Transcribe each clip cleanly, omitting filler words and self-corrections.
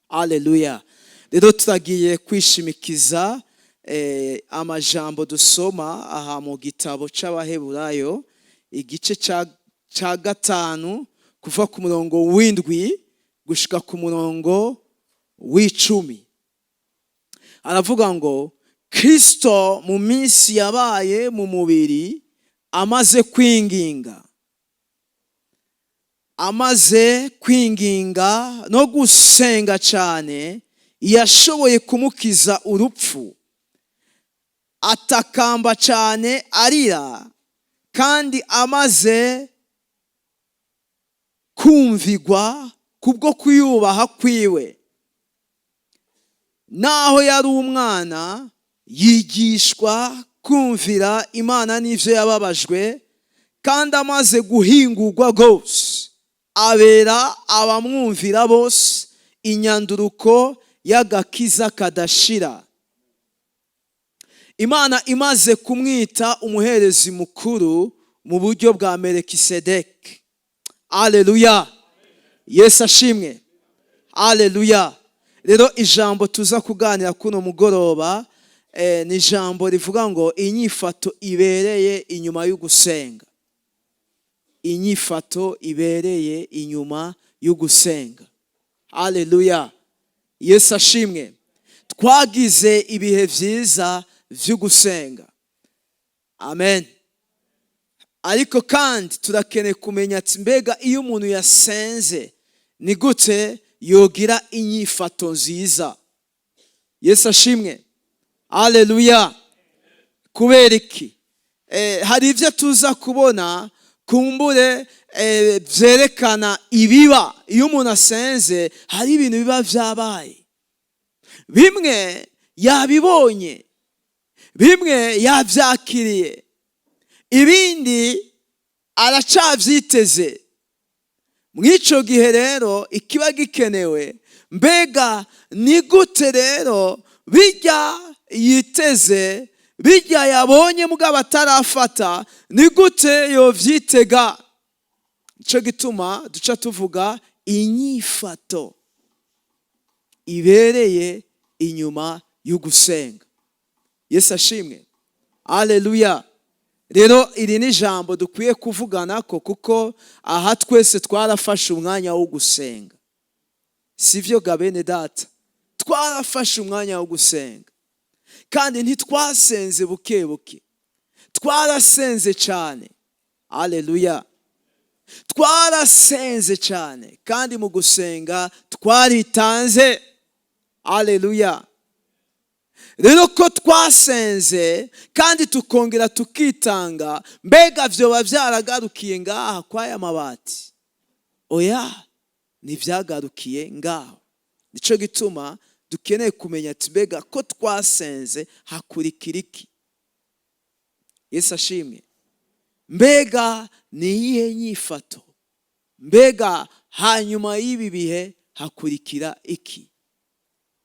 Aleluya. Rero turagiye kwishimikiza amajambo dusoma aha mu gitabo c'Abaheburayo, igice ca 5, kuva ku murongo w'7 gushika ku murongo w'10. Aravuga ngo: Kristo mu minsi yabaye mu mubiri, amaze kwinginga no gusenga cyane, yashoboye kumukiza urupfu, atakamba cyane arira, kandi amaze kumvigwa kubwo kuyubaha kwiwe. Naho yari umwana, yigishwa kumvira Imana n'ibyo yababajwe, kandi amaze guhingurwa rwose, abera abamwumvira bose inyanduruko y'agakiza kadashira. Imana imaze kumwita umuherezi mukuru mu buryo bwa Melekisedeki. Aleluya, Yesu ashimwe. Aleluya. Rero ijambo tuza kuganira kuno mugoroba ni ijambo rivuga ngo inyifato ibereye inyuma y'ugusenga. Inyifato ibereye inyuma y'ugusenga. Aleluya, Yesu ashimwe. Twagize ibihe byiza byo gusenga, amen. Ariko kandi turakeneye kumenya ati: mbega iyo umuntu yasenze, ni gute yogira inyifato nziza? Yesu ashimwe. Aleluya. Kubera iki? Hari ibyo tuza kubona kumbure byerekana ibiba iyo umuntu asenze. Hari ibintu biba byabaye, bimwe yabibonye, bimwe yabyakiriye, ibindi aracabyiteze. Mw'icyo gihe rero ikiba gikenewe, mbega ni gute rero bijya yiteze, bijya yabonye mugabo atarafata, ni gute yobyitega? Nicyo gituma duca tuvuga inyifato ibereye inyuma y'ugusenga. Yesu ashimwe. Aleluya. Rero iri ni ijambo dukwiye kuvugana ko, kuko aha twese twarafashe umwanya wo gusenga, sibyo ga bene data? Twarafashe umwanya wo gusenga, kandi ntitwasenze buke buke, twarasenze cyane. Aleluya. Twarasenze cyane, kandi mu gusenga twaritanze. Aleluya. Rero ko twasenze kandi tukongera tukitanga, mbega byoba byaragarukiye ngaha kw'aya mabati? Oya, ntibyagarukiye ngaho. Nicyo gituma dukeneye kumenya ati: mbega ko twasenze, hakurikira iki? Yesu ashimwe. Mbega ni iyihe nyifato? Mbega hanyuma y'ibi bihe hakurikira iki?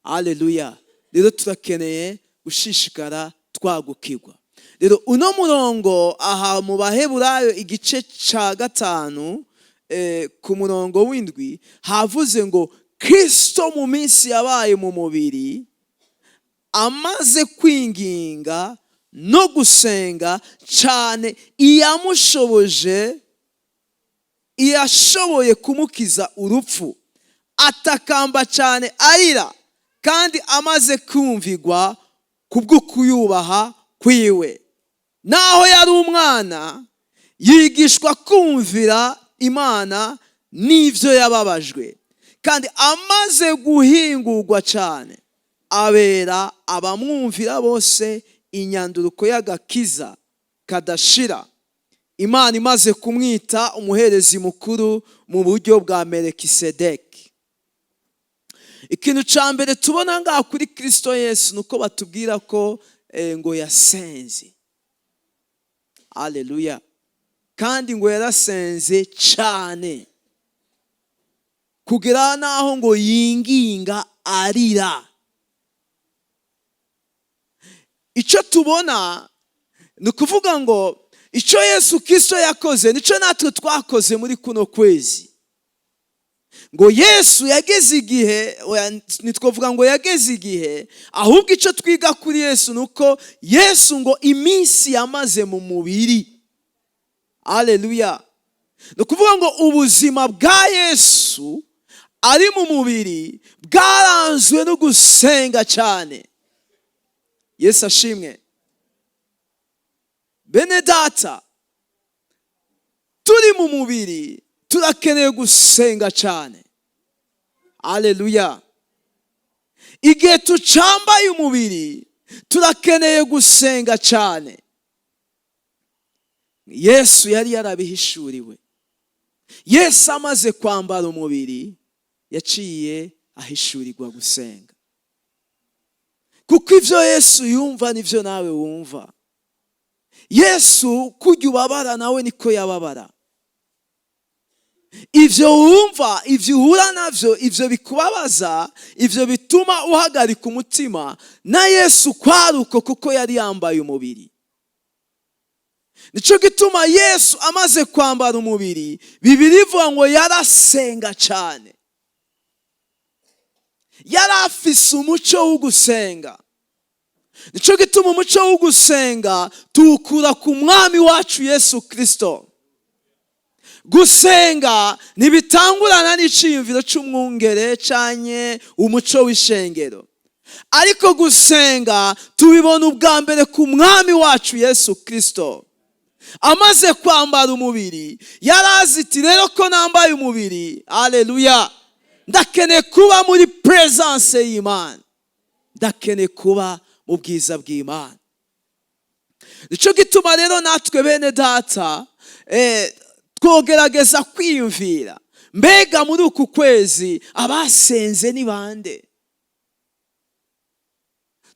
Aleluya. Rero turakeneye gushishikara twagukirwa. Rero uno murongo aha mu Baheburayo, igice cya 5, ku murongo w'7, havuze ngo: Kristo mu minsi yabaye mu mubiri, amaze kwinginga no gusenga cyane, iyamushoboje, iyashoboye kumukiza urupfu, atakamba cyane arira, kandi amaze kumvigwa kubw'ukuyubaha kwiwe. Naho yari umwana, yigishwa kumvira Imana n'ibyo yababajwe, kandi amaze guhingurwa cyane, abera abamwumvira bose inyanduruko y'agakiza kadashira, Imana imaze kumwita umuherezi mukuru mu buryo bwa Melekisedeki. Ikintu cya mbere tubona ngaha kuri Kirisito Yesu ni uko batubwira ko ngo yasenze. Aleluya. Kandi ngo yarasenze cyane kugera n'aho ngo yinginga arira. Icyo tubona ni ukuvuga ngo icyo Yesu Kirisito yakoze nicyo natwe twakoze muri kuno kwezi. Ngo Yesu yageze igihe, oya, ntitwavuga ngo yageze igihe, ahubwo icyo twiga kuri Yesu ni uko Yesu ngo iminsi yamaze mu mubiri, aleluya, ni ukuvuga ngo ubuzima bwa Yesu ari mu mubiri bwaranzwe no gusenga cyane. Yesu ashimwe. Bene Data, turi mu mubiri turakeneye gusenga cyane. Aleluya. Igihe tucambaye umubiri turakeneye gusenga cyane. Yesu yari yarabihishuriwe. Yesu amaze kwambara umubiri yaciye ahishurirwa gusenga, kuko ibyo Yesu yumva nibyo nawe wumva. Yesu kujya ubabara nawe niko yababara. Ibyo wumva, ibyo uhura nabyo, ibyo bikubabaza, ibyo bituma uhagarika umutima, na Yesu kwari uko, kuko yari yambaye umubiri. Nicyo gituma Yesu amaze kwambara umubiri, Bibiliya ivuga ngo yarasenga cyane, yari afise umuco wo gusenga. Nicyo gituma umuco wo gusenga tuwukura ku Mwami wacu Yesu Kirisito. Gusenga ntibitangurana n'iciyumviro cy'umwungere canye umuco w'ishengero, ariko gusenga tubibona ubwa mbere ku Mwami wacu Yesu Kirisito. Amaze kwambara umubiri yarazi iti: "Rero ko nambaye umubiri, aleluya, ndakeneye kuba muri présence y'Imana, ndakeneye kuba mu bwiza bw'Imana." Nicyo gituma rero natwe, bene Data, twogerageza kwiyumvira: mbega muri uku kwezi abasenze ni bande?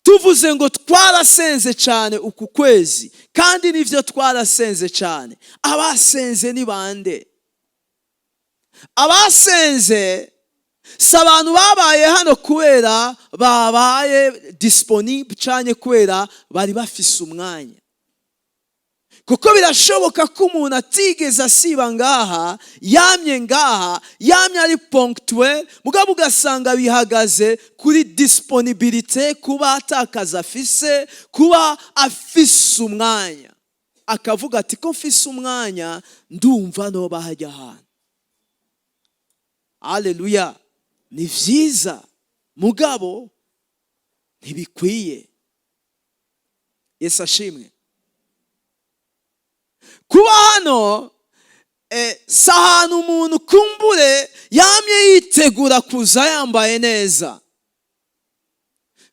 Tuvuze ngo twarasenze cyane uku kwezi, kandi nibyo, twarasenze cyane, abasenze ni bande? Abasenze si abantu babaye hano kubera babaye disponible cyane, kubera bari bafise umwanya, kuko birashoboka ko umuntu atigeze asiba ngaha, yamye ngaha, yamye ari ponctuel, mugabo ugasanga bihagaze kuri disponibilité, kuba atakaza afise, kuba afise umwanya, akavuga ati: "Ko mfise umwanya, ndumva noba hajya ahantu." Aleluya, ni vyiza, mugabo ntibikwiye. Yesu ashimwe. Kuba hano si ahantu umuntu kumbure yamye yitegura kuza yambaye neza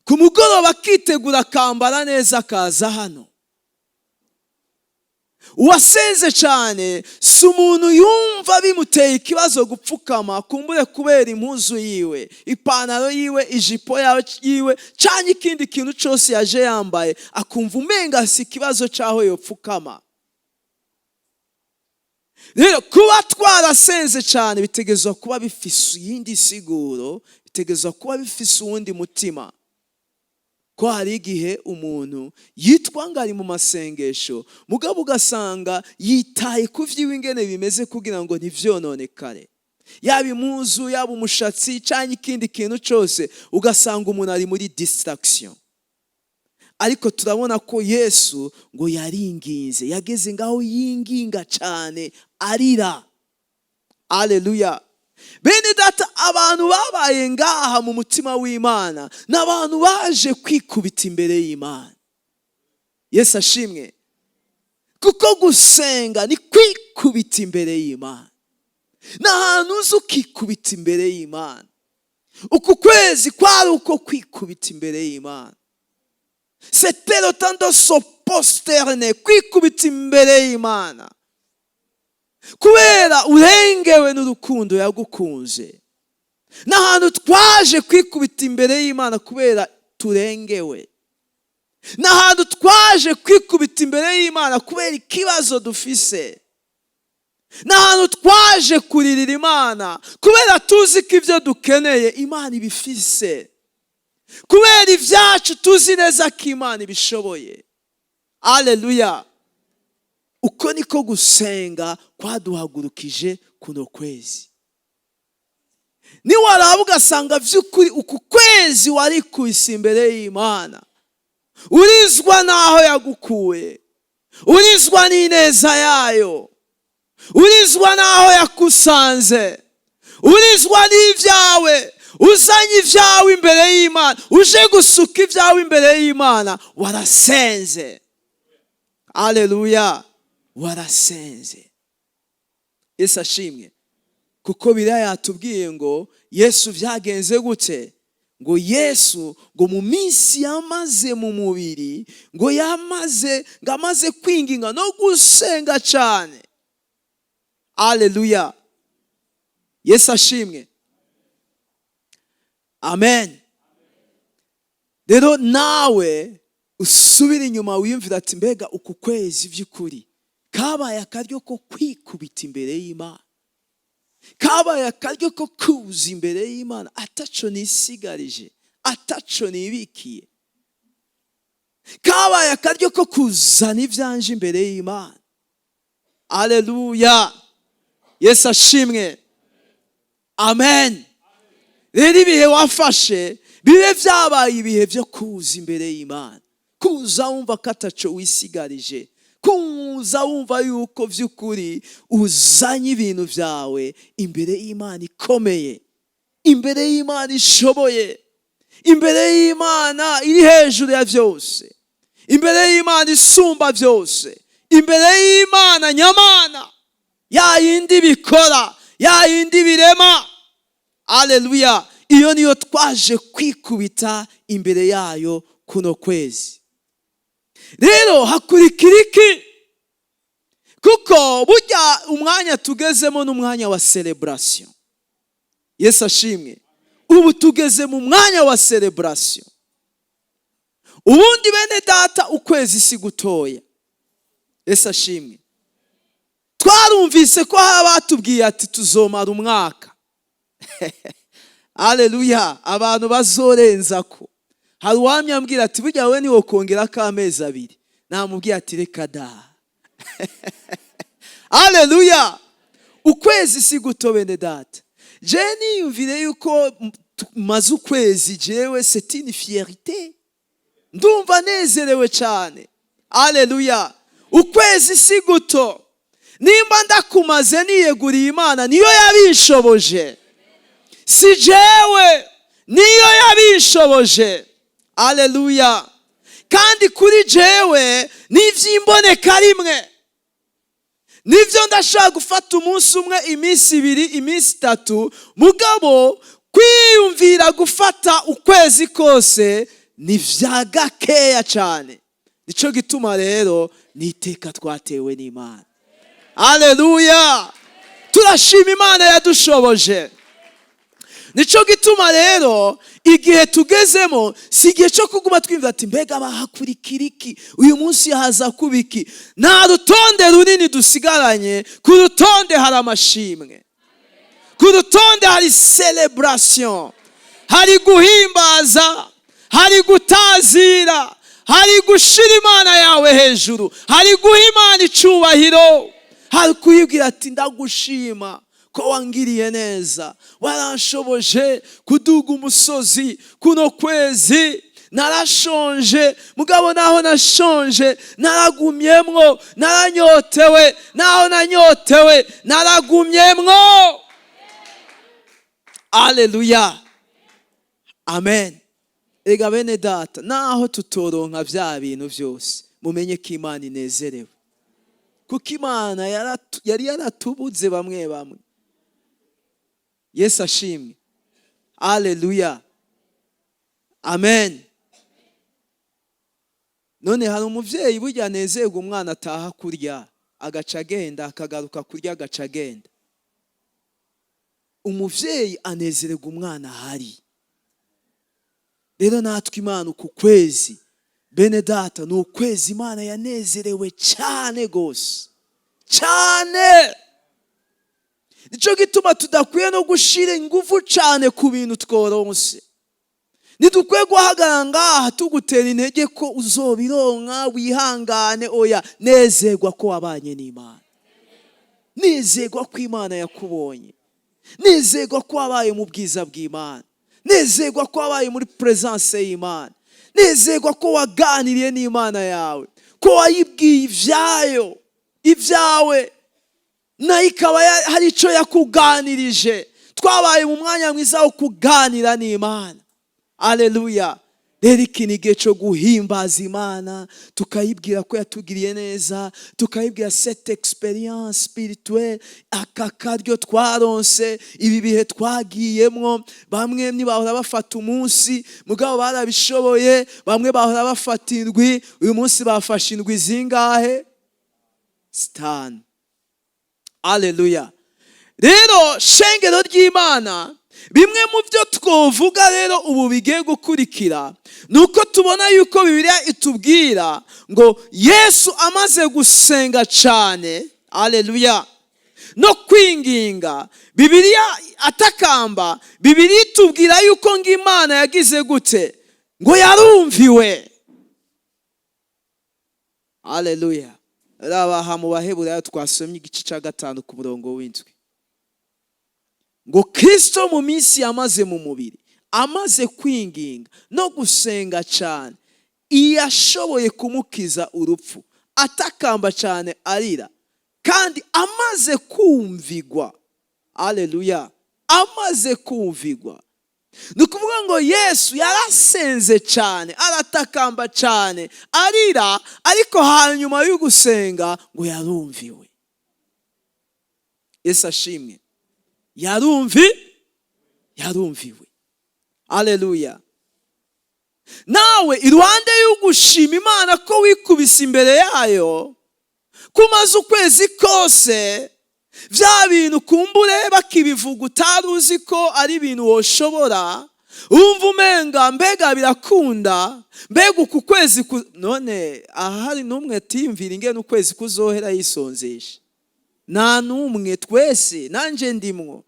ku mugoroba, akitegura akambara neza akaza hano. Uwasenze cyane si umuntu yumva bimuteye ikibazo gupfukama, kumbure kubera impuzu yiwe, ipantaro yiwe, ijipo yiwe cyangwa ikindi kintu cyose yaje yambaye, akumva umenga si ikibazo cy'aho yopfukama. Rero kuba twarasenze cyane bitegerezwa kuba bifise iyindi siguro, bitegerezwa kuba bifise uwundi mutima, ko hari igihe umuntu yitwa ngo ari mu masengesho, mugabo ugasanga yitaye ku by'iwe ingene bimeze kugira ngo ntivyononekare, yaba impuzu, yaba umushatsi cyangwa ikindi kintu cyose, ugasanga umuntu ari muri distraction. Ariko turabona ko Yesu ngo yaringinze, yageze ngaho yinginga cyane arira. Aleluya. Bene Data, abantu babaye ngaha mu mutima w'Imana ni abantu baje kwikubita imbere y'Imana. Yesu ashimwe, kuko gusenga ni kwikubita imbere y'Imana, ni ahantu uza ukikubita imbere y'Imana. Uku kwezi kwari uko kwikubita imbere y'Imana. C'était le temps de se prosterner, kwikubita imbere y'Imana kubera urengewe n'urukundo yagukunze. N'ahantu twaje kwikubita imbere y'Imana kubera turengewe, n'ahantu twaje kwikubita imbere y'Imana kubera ikibazo dufise, n'ahantu twaje kuririra Imana kubera tuzi ko ibyo dukeneye Imana ibifise, kubera ibyacu tuzi neza ko Imana ibishoboye. Aleluya. Uko niko gusenga kwaduhagurukije kuno kwezi. Niwaraba ugasanga by'ukuri uku kwezi warikubise imbere y'Imana, urizwa n'aho yagukuye, urizwa n'ineza yayo, urizwa n'aho yakusanze, urizwa n'ibyawe, uzanye ibyawe imbere y'Imana, uje gusuka ibyawe imbere y'Imana, warasenze. Aleluya, warasenze. Yesu ashimwe. Kuko biriya yatubwiye ngo Yesu byagenze gute? Ngo Yesu ngo mu minsi yamaze mu mubiri, ngo yamaze, ngo amaze kwinginga no gusenga cyane. Aleluya, Yesu ashimwe, amen. Rero nawe usubire inyuma wiyumvira ati: "Mbega uku kwezi by'ukuri kabaye akaryo ko kwikubita imbere y'Imana, kabaye akaryo ko kuza imbere y'Imana ataco nisigarije, ataco nibikiye, kabaye akaryo ko kuzana ibyanje imbere y'Imana." Aleluya, Yesu ashimwe, amen. Rero ibihe wafashe bibe byabaye ibihe byo kuza imbere y'Imana, kuza wumva ko ataco wisigarije, kuza wumva yuko by'ukuri uzanye ibintu byawe imbere y'Imana ikomeye, imbere y'Imana ishoboye, imbere y'Imana iri hejuru ya byose, imbere y'Imana isumba byose, imbere y'Imana nyamana, ya yindi bikora, ya yindi birema. Aleluya, iyo niyo twaje kwikubita imbere yayo kuno kwezi. Rero hakurikira iki? Kuko burya umwanya tugezemo ni umwanya wa célébration. Yesu ashimwe. Ubu tugeze mu mwanya wa célébration. Ubundi, bene data, ukwezi si gutoya. Yesu ashimwe. Twarumvise ko hari abatubwiye ati: "Tuzomara umwaka." Aleluya, abantu bazorenza ko hari uwamye ambwira ati: "Burya wowe niwo kongera ko amezi 2." Namubwiye ati: "Reka da." Aleluya, ukwezi si guto, bene data. Je niyumvire yuko maze ukwezi, jewe c'est une fierté, ndumva nezerewe cyane. Aleluya, ukwezi si guto. Nimba ndakumaze niyeguriye Imana, niyo yabishoboje, si jewe, niyo yabishoboje. Aleluya. Kandi kuri jewe ni iby'imboneka rimwe. Nibyo, ndashaka gufata umunsi umwe, iminsi 2, iminsi 3, mugabo kwiyumvira gufata ukwezi kose ni vya gakeya cyane. Nicyo gituma rero ni iteka twatewe n'Imana. Aleluya, turashima Imana yadushoboje. Nicyo gituma rero igihe tugezemo si igihe cyo kuguma twumva ati: "Mbega bahakurikira iki? Uyu munsi haza kuba iki?" Nta rutonde runini dusigaranye. Ku rutonde hari amashimwe, ku rutonde hari célébration, hari guhimbaza, hari gutazira, hari gushira Imana yawe hejuru, hari guha Imana icubahiro, hari kuyibwira ati: "Ndagushima ko wangiriye neza, waranshoboje kuduga umusozi kuno kwezi. Narashonje, mugabo naho nashonje naragumyemwo, naranyotewe, naho nanyotewe naragumyemwo." Aleluya, amen. Rega bene data, naho tutoronka bya bintu byose, mumenye ko Imana inezerewe, kuko Imana yari yaratubuze bamwe bamwe. Yesu ashimwe, aleluya, amen. None hari umubyeyi burya anezerwa umwana ataha kurya, agaca agenda, akagaruka kurya, agaca agenda? Umubyeyi anezererwa umwana ahari. Rero natwe Imana uku kwezi, bene data, ni ukwezi Imana yanezerewe cyane rwose cyane. Nicyo gituma tudakwiye no gushira ingufu cyane ku bintu tworonse. Ntidukwiye guhagarara ngaha tugutera intege ko uzobironka, wihangane. Oya, nezerwa ko wabanye n'Imana, nezerwa ko Imana yakubonye. Nezerwa ko wabaye mu bwiza bw'Imana. Nezerwa ko wabaye muri présence y'Imana. Nezerwa ko waganiriye n'Imana yawe, ko wayibwiye ibyayo, ibyawe, nayo ikaba hari icyo yakuganirije. Twabaye mu mwanya mwiza wo kuganira n'Imana. Aleluya! Rero iki ni igihe cyo guhimbaza Imana, tukayibwira ko yatugiriye neza, tukayibwira cette expérience spirituelle, aka karyo twaronse, ibi bihe twagiyemwo. Bamwe ntibahora bafata umunsi, mugabo barabishoboye. Bamwe bahora bafata indwi, uyu munsi bafashe indwi zingahe? 5. Aleluya! Rero shengero ry'Imana, bimwe mu byo twovuga rero ubu bigiye gukurikira ni uko tubona yuko Bibiliya itubwira ngo Yesu amaze gusenga cyane, aleluya, no kwinginga, Bibiliya atakamba, Bibiliya itubwira yuko ngo Imana yagize gute? Ngo yarumviwe. Aleluya! Rabaha mu Baheburayo twasomye igice cya 5 ku murongo w'7, ngo Kirisito mu minsi yamaze mu mubiri, amaze kwinginga no gusenga cyane iyashoboye kumukiza urupfu, atakamba cyane arira, kandi amaze kumvigwa. Aleluya! Amaze kumvigwa. Ni ukuvuga ngo Yesu yarasenze cyane, aratakamba cyane, arira, ariko hanyuma yo gusenga ngo yarumviwe. Yesu ashimwe! Yarumviwe. Aleluya! Nawe iruhande y'ugushima Imana ko wikubise imbere yayo, ko umaze ukwezi kose, bya bintu kumbure bakibivuga utari uzi ko ari ibintu woshobora, wumva umenga mbega birakunda, mbega uku kwezi none aha hari n'umwe atiyumvira ingene ukwezi kuzohera yisonzesha? Nta n'umwe. Twese, nanjye ndimwo,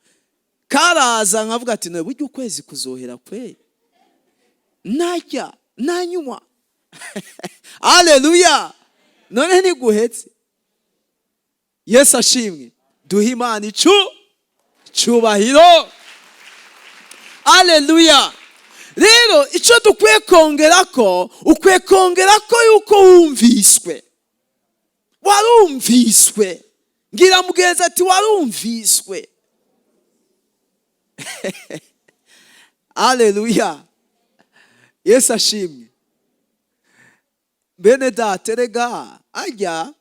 karaza nkavuga ati: "None burya ukwezi kuzohera kweri najya nanywa?" Aleluya! None ntiguhetse? Yesu ashimwe! Duhe Imana icubahiro. Aleluya! Rero icyo dukwiye kongera ko, ukwiye kongera ko yuko wumviswe, warumviswe. Ngira mugenzi ati: "Warumviswe." Aleluya! Yesu ashimwe! Bene data, erega ajya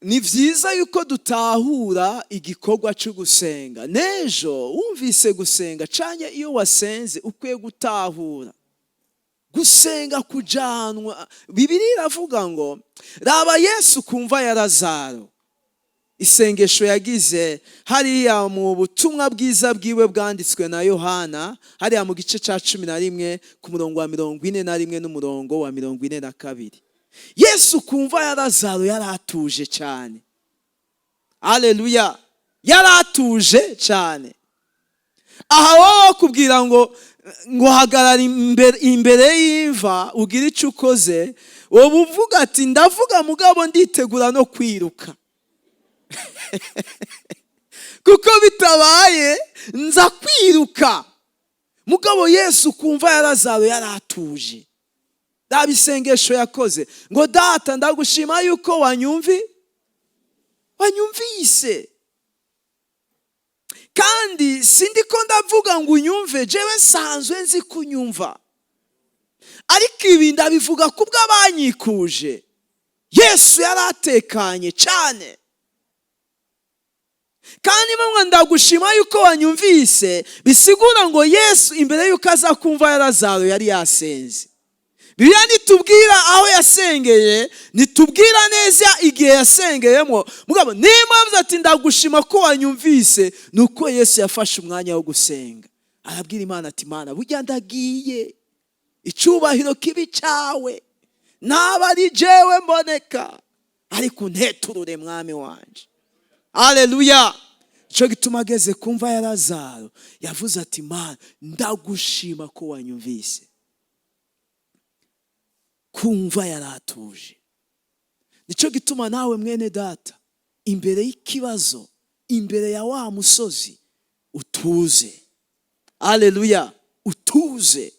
ni byiza yuko dutahura igikorwa cyo gusenga. N'ejo wumvise gusenga cyane, iyo wasenze ukwiye gutahura gusenga kujanwa. Bibiliya iravuga ngo raba Yesu kumva ya Lazaro, isengesho yagize hariya mu butumwa bwiza bwiwe bwanditswe na Yohana, hariya mu gice cya 11 ku murongo wa 41 n'umurongo wa 42. Yesu kumva ya Lazaro yari atuje cyane. Aleluya! Yari atuje cyane. Aha wowe bakubwira ngo hagarara imbere y'imva ugire icyo ukoze, wowe uvuga ati: "Ndavuga, mugabo nditegura no kwiruka, kuko bitabaye nza kwiruka." Mugabo Yesu kumva ya Lazaro yari atuje. Raba isengesho yakoze ngo: "Data, ndagushima yuko wanyumvise, kandi sindi ko ndavuga ngo unyumve, jewe nsanzwe nzi kunyumva, ariko ibi ndabivuga kubw'abanyikuje." Yesu yari atekanye cyane. Kandi mwe ndagushima yuko wanyumvise, bisigura ngo Yesu imbere yuko aza kumva ya Lazaro yari yasenze. Bibiliya ntitubwira aho yasengeye, ntitubwira neza igihe yasengeyemo. Mugabo niba avuze ati: "Ndagushima ko wanyumvise", ni uko Yesu yafashe umwanya wo gusenga, arabwira Imana ati: "Imana, burya ndagiye, icyubahiro kibi cyawe, ntaba ari jewe mboneka, ariko unteturure, Mwami wanje." Aleluya! Nicyo gituma ageze kumva ya Lazaro yavuze ati: "Mana, ndagushima ko wanyumvise." Kumva yaratuje. Nicyo gituma nawe mwene data, imbere y'ikibazo Imbere ya wa musozi utuze. Aleluya! Utuze,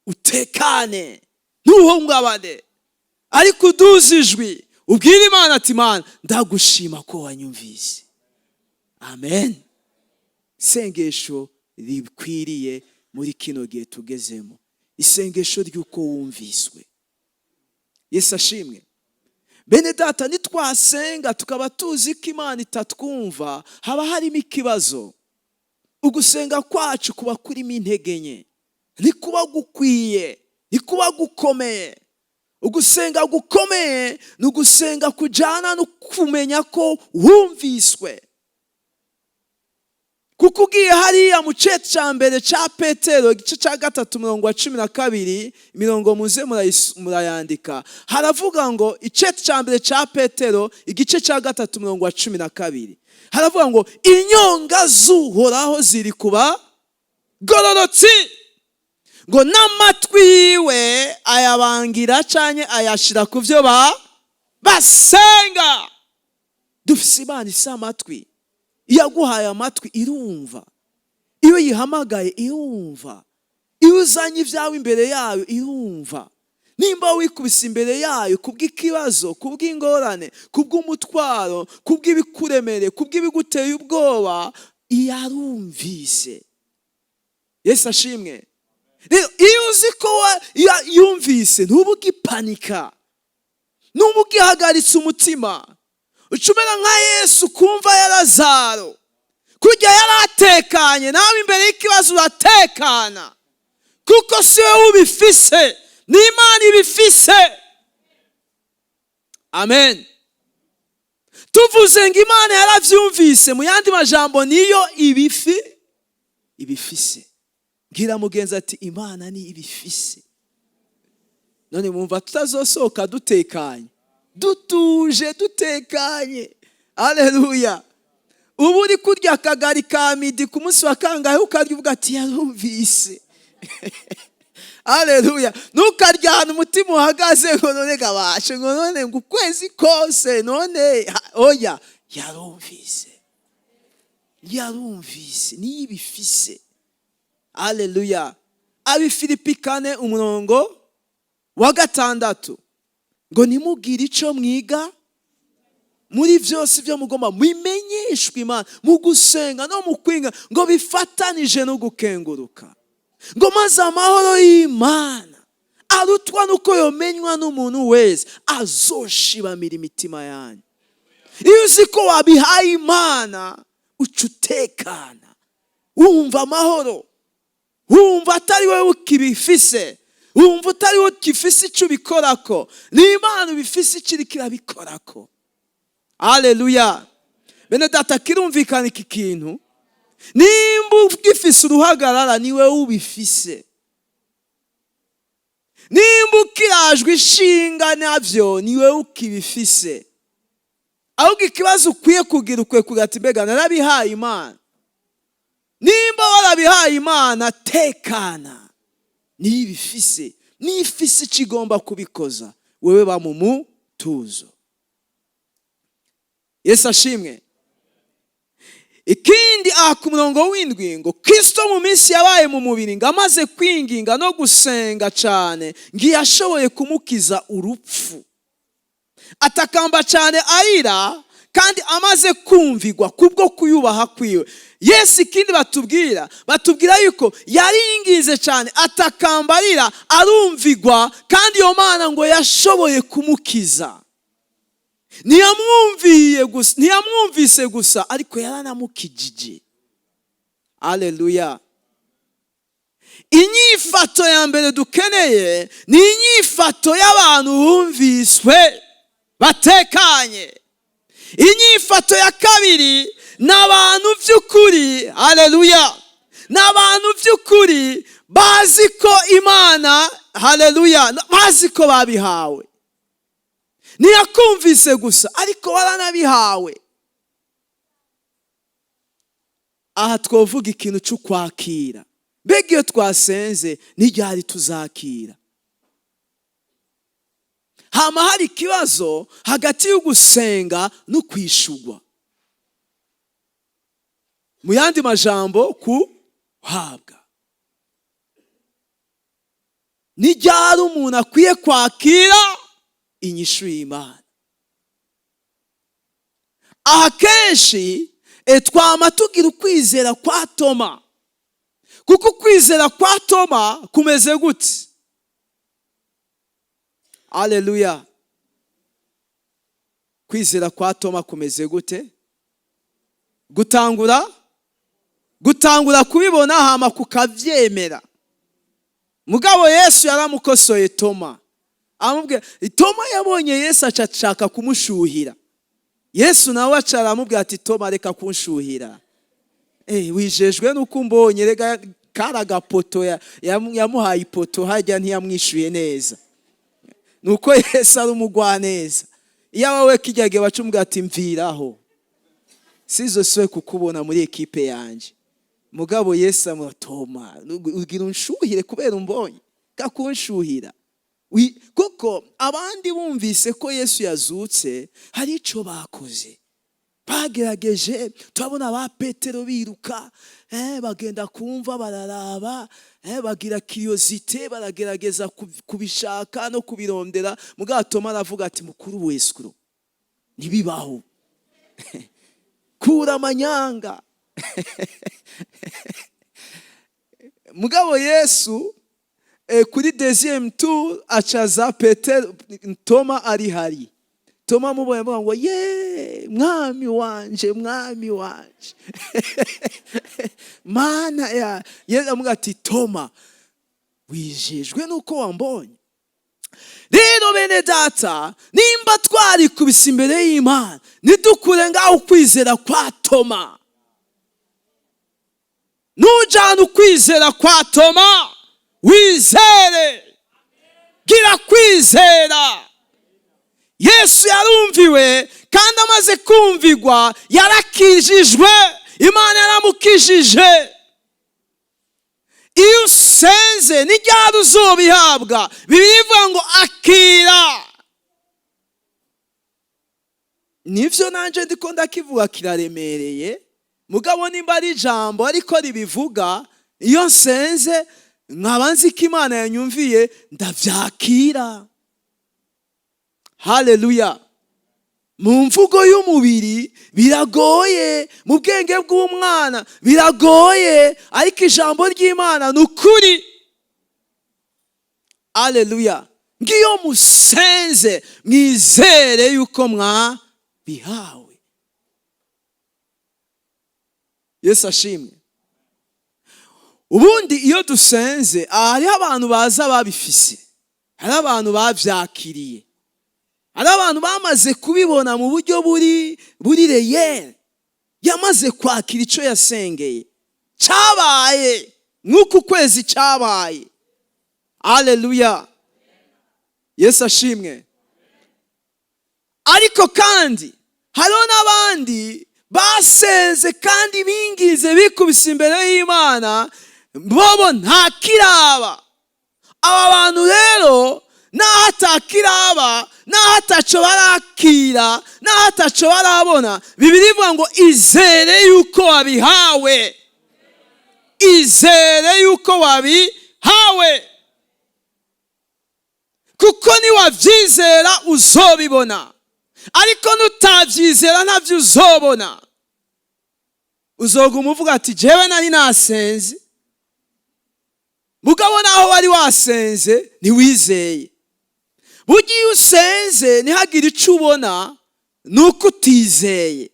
utekane, ntuhungabane, ariko uduze ijwi, ubwire Imana ati: "Imana, ndagushima ko wanyumvise." Amen. Isengesho rikwiriye muri kino gihe tugezemo, isengesho ry'uko wumviswe. Yesu ashimwe. Bene data, nitwasenga tukaba tuzi ko Imana itatwumva, haba harimo ikibazo. Ugusenga kwacu kuba kurimo intege nke, ntikuba gukwiye, ntikuba gukomeye. Ugusenga gukomeye ni ugusenga kujyana no kumenya ko wumviswe, kuko ugiye hariya mu cete cya mbere cya Petero, igice cya 3, umurongo wa 12, imirongo muze murayandika, haravuga ngo, icete cya mbere cya Petero, igice cya 3, umurongo wa 12, haravuga ngo: "Inyonga z'Uhoraho ziri kuba gororotsi," ngo "n'amatwi yiwe ayabangira cyane, ayashyira ku byo basenga." Dufise Imana isa amatwi. Iyo aguhaye amatwi irumva, iyo yihamagaye irumva, iyo uzanye ibyawe imbere yayo irumva. Nimba wikubise imbere yayo kubw'ikibazo, kubw'ingorane, kubw'umutwaro, kubw'ibikuremereye, kubw'ibiguteye ubwoba, yarumvise. Yesu ashimwe. Rero iyo uzi ko yumvise, ntuba ugipanika, ntuba ugihagaritse umutima. Uca umera nka Yesu kumva ya Lazaro, kujya yari atekanye. Nawe imbere y'ikibazo uratekana, kuko si wowe ubifise, ni Imana ibifise. Amen. Tuvuze ngo Imana yarabyumvise, mu yandi majambo niyo ibifise. Bwira mugenzi ati: "Imana ni ibifise." None mwumva tutazosohoka dutekanye, dutuje, dutekanye? Aleluya! Ubu uri kurya akagari ka midi ku munsi wa kangahe, ukarya uvuga ati: "Yarumvise." Aleluya! Ntukarya ahantu umutima uhagaze ngo none gabashe, ngo none ngo ukwezi kose none oya. Yarumvise, yarumvise, niyo ibifise. Aleluya! Abifilipi 4, umurongo wa 6, ngo: "Nimugire icyo mwiga muri byose ibyo mugomba, mumenyeshwe Imana mu gusenga no mu kwinga, ngo bifatanije no gukenguruka," ngo "maze amahoro y'Imana arutwa nuko yomenywa n'umuntu wese azoshibamira imitima yanyu." Iyo uzi ko wabihaye Imana, uca utekana, wumva amahoro, wumva atari wowe ukibifise, wumva utari wowe ukifise icyo ubikorako, ni Imana ubifise icyo iriko irabikorako. Aleluya! Bene data, kirumvikana iki kintu? Nimba ugifise uruhagarara, ni wowe ubifise. Nimba ukirajwe ishinga nabyo, ni wowe ukibifise. Ahubwo ikibazo ukwiye kugira, ukwiye kugira ati: "Mbega narabihaye Imana?" Nimba warabihaye Imana, tekana, niyo ibifise, niyo ifise icyo igomba kubikoza. Wewe ba mu mutuzo. Yesu ashimwe. Ikindi aha ku murongo w'7, ngo Kirisito mu minsi yabaye mu mubiri, ngo amaze kwinginga no gusenga cyane, ngo yashoboye kumukiza urupfu, atakamba cyane arira, kandi amaze kumvigwa kubwo kuyubaha kwiwe. Yesu, ikindi batubwira yuko yaringize cyane, atakamba arira, arumvigwa, kandi iyo Mana ngo yashoboye kumukiza. Ntiyamwumviye gusa, ntiyamwumvise gusa, ariko yaranamukijije. Aleluya! Inyifato ya mbere dukeneye ni inyifato y'abantu bumviswe, batekanye. Inyifato ya kabiri ni abantu by'ukuri, haleluya, ni abantu by'ukuri bazi ko Imana, haleluya, bazi ko babihawe. Ntiyakumvise gusa, ariko waranabihawe. Aha twavuga ikintu cy'ukwakira. Mbega iyo twasenze, n'iryari tuzakira? Hama hari ikibazo hagati yo gusenga no kwishugwa. Mu yandi majambo, kuhabwa. Ni ryari umuntu akwiye kwakira inyishu y'Imana? Aha kenshi twama tugira ukwizera kwa Toma, kuko ukwizera kwa Toma kumeze gute? Aleluya! Kwizera kwa Toma kumeze gute? Gutangura kubibona, hama kukabyemera. Mugabo Yesu yaramukosoye Toma, amubwira. Toma yabonye Yesu, aca ashaka kumushuhira. Yesu nawe aca aramubwira ati: "Toma, reka kunshuhira. Wijejwe nuko umbonye." Rega kari agapoto, yamuhaye ipoto hajya, ntiyamwishuye neza. Nuko Yesu ari umugwaneza. Iyo wowe kijya gihe baca umubwira ati: "Mviraho, sizo kukubona muri ekipe yanjye." Mugabo Yesu amuha: "Toma, ugira unshuhire kubera umbonye, kakunshuhira." Kuko abandi bumvise ko Yesu yazutse, hari icyo bakoze, bagerageje. Turabona ba Petero biruka, bagenda kumva, bararaba, bagira curiosité, baragerageza kubishaka no kubirondera. Mugabo Toma aravuga ati: "Mukuru wesukuro, ntibibaho, kura amanyanga." Mugabo Yesu kuri deuxième tour acaza Petero, Toma ari hari. Toma amubonye avuga ngo: "Ye, Mwami wanje, Mwami wanje, Mana ya." Yesu amuga ati: "Toma, wijejwe nuko wambonye." Rero bene data, nimba twarikubise imbere y'Imana, ntidukure ngaho ukwizera kwa Toma. Nujyana ukwizera kwa Toma, wizere, gira kwizera. Yesu yarumviwe, kandi amaze kumvigwa yarakijijwe, Imana yaramukijije. Iyo usenze, n'iryari uzobihabwa? Bibiliya ivuga ngo akira. Nivyo, nanje ndiko ndakivuga, kiraremereye. Mugabo nimba ari ijambo ariko ribivuga, iyo nsenze nkaba nzi ko Imana yanyumviye, ndavyakira. Haleluya! Mu mvugo y'umubiri biragoye, mu bwenge bw'umwana biragoye, ariko ijambo ry'Imana ni ukuri. Aleluya! Ngiyo musenze, mwizere yuko mwabihawe. Yesu ashimwe! Ubundi iyo dusenze, hariho abantu baza babifise, hariho abantu bavyakiriye, hariho abantu bamaze kubibona mu buryo buri réel, yamaze kwakira icyo yasengeye, cyabaye nk'uku kwezi cyabaye. Aleluya! Yesu ashimwe! Ariko kandi hariho n'abandi basenze kandi bingize, bikubise imbere y'Imana, bobo nta kiraba. Aba bantu rero, naho atakiraba, naho ataco barakira, naho ataco barabona, Bibiliya ivuga ngo izere yuko wabihawe, izere yuko wabihawe, kuko niwabyizera uzobibona, ariko nutabyizera ntabyo uzobona. Uzoguma uvuga ati: "Jewe nari nasenze." Mugabo naho wari wasenze, ntiwizeye. Burya iyo usenze ntihagire icyo ubona, ni uko utizeye.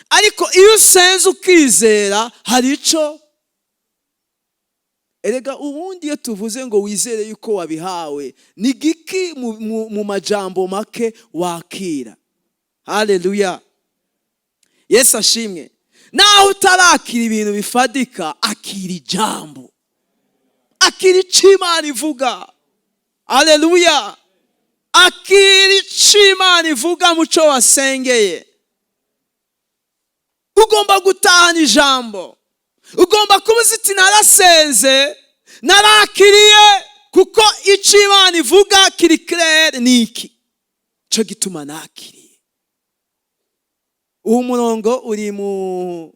Ariko iyo usenze ukizera, hari icyo. Erega ubundi iyo tuvuze ngo wizere yuko wabihawe, ni giki mu majambo make wakira? Haleluya! Yesu ashimwe! Naho utarakira ibintu bifadika, akira ijambo, akira icyo Imana ivuga. Aleluya! Akira icyo Imana ivuga mu cyo wasengeye. Ugomba gutahana ijambo, ugomba kuba uzi uti: "Narasenze, narakiriye, kuko icyo Imana ivuga kiri clair, ni iki cyo gituma nakiriye." Uwo murongo uri mu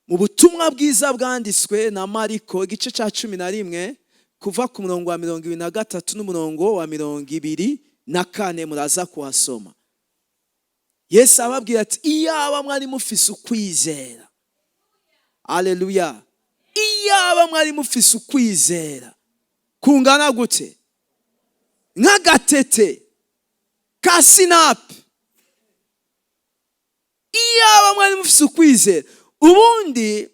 Mu butumwa bwiza bwanditswe na Mariko, igice cya 11, kuva ku murongo wa 23 n'umurongo wa 24, muraza kuhasoma. Yesu ababwira ati: "Iyaba mwari mufise ukwizera." Aleluya! Iyaba mwari mufise ukwizera kungana gute? Nk'agatete ka sinapi. Iyaba mwari mufise ukwizera. Ubundi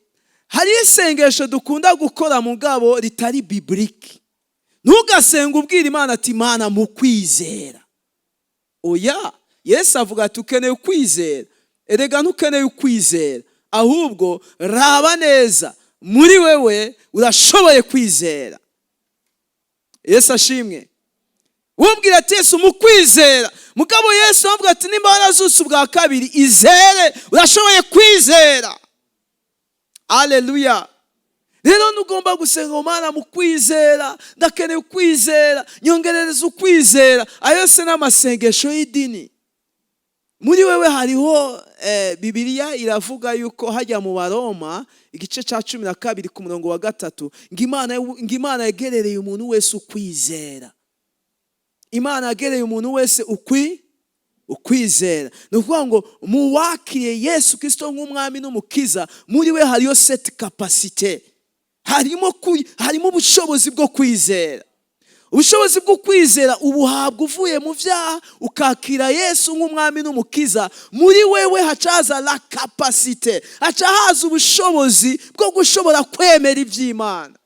hariho isengesho dukunda gukora, mugabo ritari biblique. Ntugasenge ubwira Imana ati: "Imana, mu kwizera." Oya, Yesu avuga ati: "Ukeneye ukwizera." Erega ntukeneye ukwizera, ahubwo raba neza muri wewe, urashoboye kwizera. Yesu ashimwe. Wubwira ati: "Yesu, mu kwizera." Mugabo Yesu avuga ati: "Nimba warazutse ubwa kabiri, izere, urashoboye kwizera." Aleluya! Rero ntugomba gusenga ngo: "Mana, mu kwizera, ndakeneye ukwizera, nyongerereza ukwizera." Ayo yose ni amasengesho y'idini. Muri wewe hariho Bibiliya iravuga yuko hajya mu Baroma, igice cya 12, ku murongo wa 3, ngo Imana yegerereye umuntu wese ukwizera. Imana yagereye umuntu wese ukwizera. Ni ukuvuga ngo mu wakiriye Yesu Kirisito nk'umwami n'umukiza, muri we hariyo cette capacité, harimo ubushobozi bwo kwizera. Ubushobozi bwo kwizera ubuhabwa uvuye mu byaha, ukakira Yesu nk'umwami n'umukiza. Muri wewe hacaza la capacité, haca haza ubushobozi bwo gushobora kwemera iby'Imana.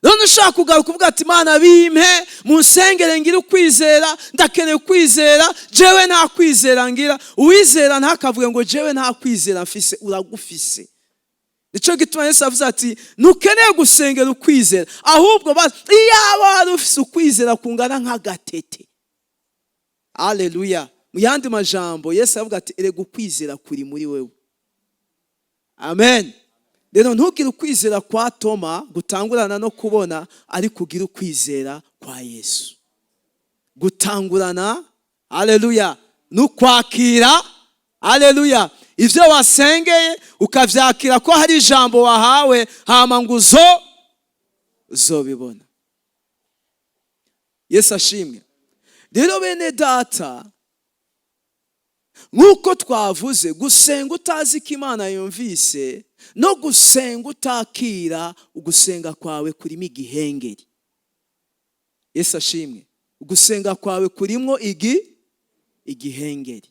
None ushaka kugaruka uvuga ati: "Imana, bimpe mu nsengere ngira ukwizera, ndakeneye ukwizera, jewe nta kwizera ngira." Uwizera ntakavuge ngo: "Jewe nta kwizera mfise." Uragufise. Nicyo gituma Yesu avuze ati: "Ntukeneye gusengera ukwizera, ahubwo iyaba wari ufise ukwizera kungana nk'agatete." Aleluya! Mu yandi majambo, Yesu avuga ati: "Erega ukwizera kuri muri wewe." Amen. Rero ntugire ukwizera kwa Toma gutangurana no kubona, ariko ugire ukwizera kwa Yesu gutangurana, aleluya, n'ukwakira, aleluya, ibyo wasengeye ukabyakira ko hari ijambo wahawe, hama ngo uzo uzobibona. Yesu ashimwe. Rero bene data, nk'uko twavuze, gusenga utazi ko Imana yumvise no gusenga utakira, ugusenga kwawe kurimo igihengeri. Yesu ashimwe. Ugusenga kwawe kurimo igihengeri.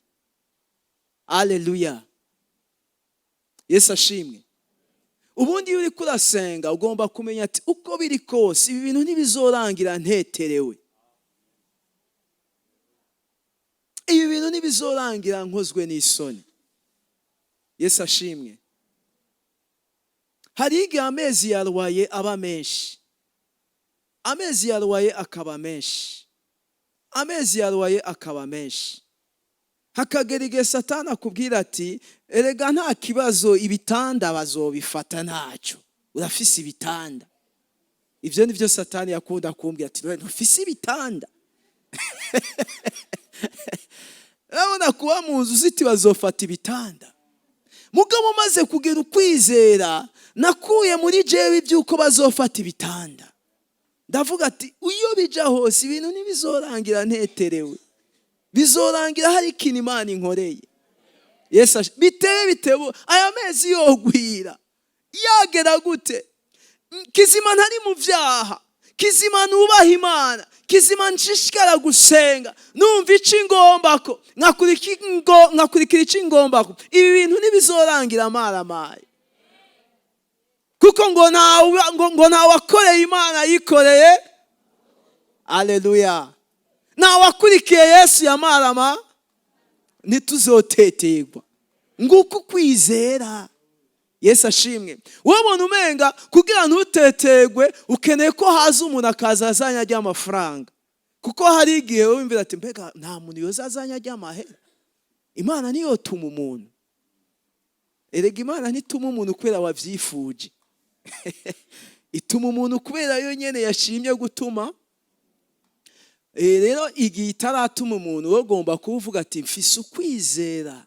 Aleluya! Yesu ashimwe. Ubundi iyo uriko urasenga, ugomba kumenya ati: "Uko biri kose, ibi bintu ntibizorangira nteterewe, ibi bintu ntibizorangira nkozwe n'isoni." Yesu ashimwe. Hari igihe amezi ya loyer aba menshi, amezi ya loyer akaba menshi, amezi ya loyer akaba menshi, hakagera igihe Satani akubwira ati: "Erega nta kibazo, ibitanda bazobifata, ntacyo, urafise ibitanda." Ibyo ni byo Satani yakunda kumbwira ati: "Ntufise ibitanda." Urabona kuba mu nzu uziti bazofata ibitanda. Mugabo umaze kugira ukwizera, nakuye muri jewe iby'uko bazofata ibitanda. Ndavuga ati: "Iyo bija hose, ibintu ntibizorangira nteterewe, bizorangira hari ikintu Imana inkoreye." Yesu bitewe bitewe aya mezi yogwira yagera gute, kizima ntari mu byaha, kizima nubaha Imana, kizima nshishikara gusenga, numva ico ingombako, nkakurikira ico ingombako, ibi bintu ntibizorangira amaramaye, kuko ngo ntawakoreye Imana yikoreye. Aleluya! Ntawakurikiye Yesu yamarama. Ntituzoteterwa. Nguko ukwizera. Yesu ashimwe. Wowe ubona umenga kugira ntuteterwe ukeneye ko haza umuntu akaza azanye ajya amafaranga, kuko hari igihe wumvira ati: "Mbega nta muntu yoza azanye ajya amahera? Imana niyo tuma umuntu." Erega Imana ntituma umuntu kubera wabyifuje, ituma umuntu kubera yo nyene yashimye gutuma. Rero igihe itaratuma umuntu, wowe ugomba kuvuga ati: "Mfise ukwizera."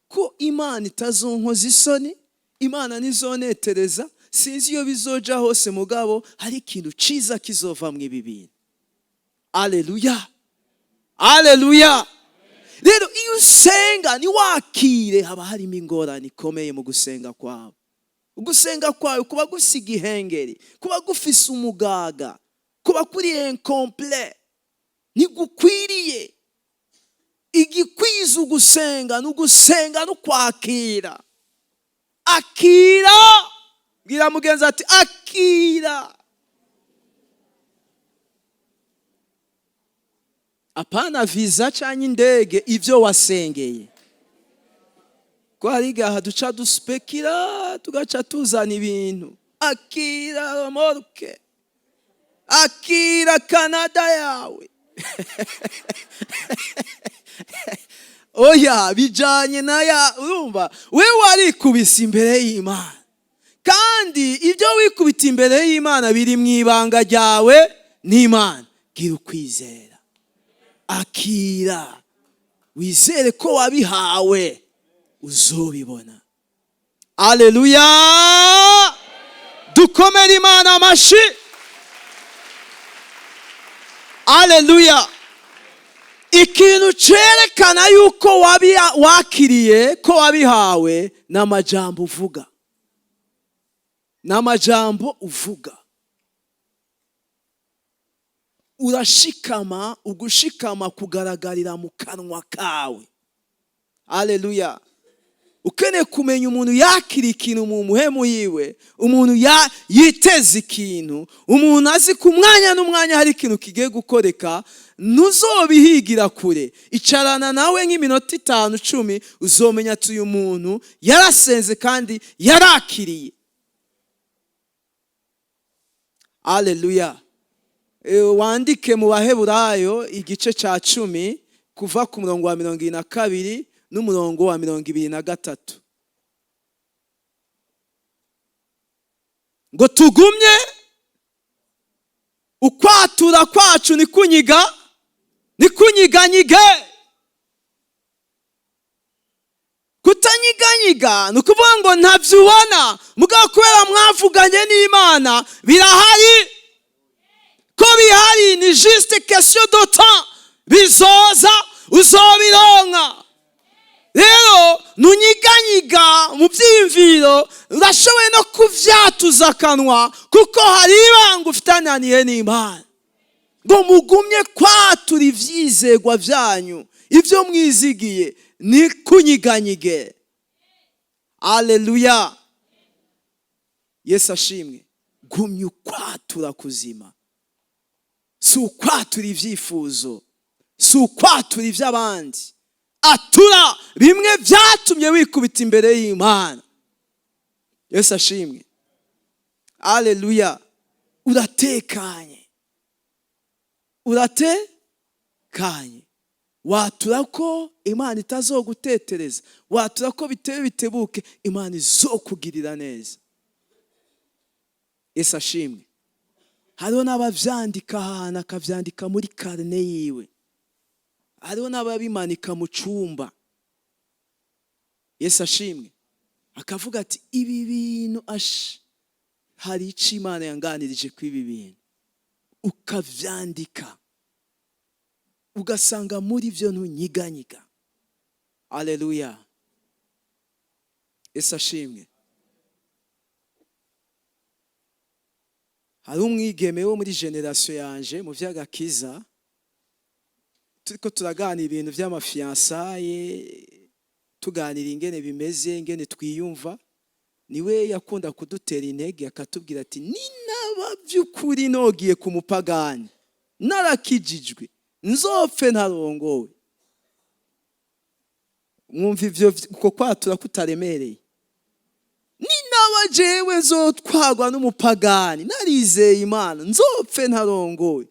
Ko Imana itazonkoza isoni, Imana ntizonetereza. Sinzi iyo bizoja hose, mugabo hari ikintu ciza kizova mu ibi bintu. Aleluya, aleluya! Rero iyo usenga ntiwakire, haba harimo ingorane ikomeye mu gusenga kwawe. Ugusenga kwawe kuba gusiga ihengeri, kuba gufise umugaga, kuba kuri incomplet, ntigukwiriye. Igikwiza ugusenga ni ugusenga no kwakira. Akira. Bwira mugenzi ati: "Akira." Apana visa cyangwa indege, ibyo wasengeye. Ko hari igihe duca duspekira, tugaca tuzana ibintu. Akira remorque, akira Canada yawe. Oya, bijanye naya. Urumva, we warikubise imbere y'Imana, kandi ibyo wikubita imbere y'Imana biri mu ibanga ryawe n'Imana. Gira ukwizera, akira, wizere ko wabihawe, uzobibona. Aleluya! Dukomere Imana amashi. Aleluya! Ikintu cyerekana yuko wakiriye, ko wabihawe, ni amajambo uvuga, ni amajambo uvuga. Urashikama, ugushikama kugaragarira mu kanwa kawe. Aleluya! Ukeneye kumenya umuntu yakira ikintu mu muhemu yiwe, umuntu yiteze ikintu, umuntu azi ku mwanya n'umwanya hari ikintu kigiye gukoreka, ntuzobihigira kure. Icarana nawe nk'iminota 5, 10, uzomenya ati: "Uyu muntu yarasenze kandi yarakiriye." Aleluya! Wandike mu Baheburayo igice cya 10, kuva ku murongo wa 22 n'umurongo wa 23, ngo tugumye ukwatura kwacu nikunyiga nikunyiganyige. Kutanyiganyiga ni ukuvuga ngo ntabyo ubona, mugabo kubera mwavuganye n'Imana birahari. Ko bihari, ni juste question de temps, bizoza, uzobironka. Rero ntunyiganyiga mu byiyumviro, urashoboye no kuvyatuza akanwa, kuko hari ibanga ufitaniye n'Imana. Ngo mugumye kwatura ivyizegwa byanyu, ibyo mwizigiye, ni kunyiganyige. Aleluya! Yesu ashimwe! Gumye ukwatura kuzima. Si ukwatura ibyifuzo, si ukwatura iby'abandi. Atura bimwe byatumye wikubita imbere y'Imana. Yesu ashimwe! Aleluya! Uratekanye, uratekanye. Watura ko Imana itazogutetereza, watura ko bitewe bitebuke Imana izokugirira neza. Yesu ashimwe! Hariho n'abavyandika ahantu, akavyandika muri carnet yiwe. Hariho n'ababimanika mu cumba. Yesu ashimwe! Akavuga ati: "Ibi bintu ashi, hari ico Imana yanganirije ku ibi bintu." Ukavyandika, ugasanga muri byo ntunyiganyiga. Aleluya! Yesu ashimwe! Hari umwigeme wo muri génération yanje mu vy'agakiza, turiko turaganira ibintu vy'ama fiançailles, tuganira ingene bimeze, ingene twiyumva. Niwe yakunda kudutera intege, akatubwira ati: "Ninaba by'ukuri nogiye ku mupagani narakijijwe, nzopfe ntarongowe." Mwumva ivyo, uko kwatura kutaremereye? "Ninaba jewe nzotwarwa n'umupagani narizeye Imana, nzopfe ntarongowe."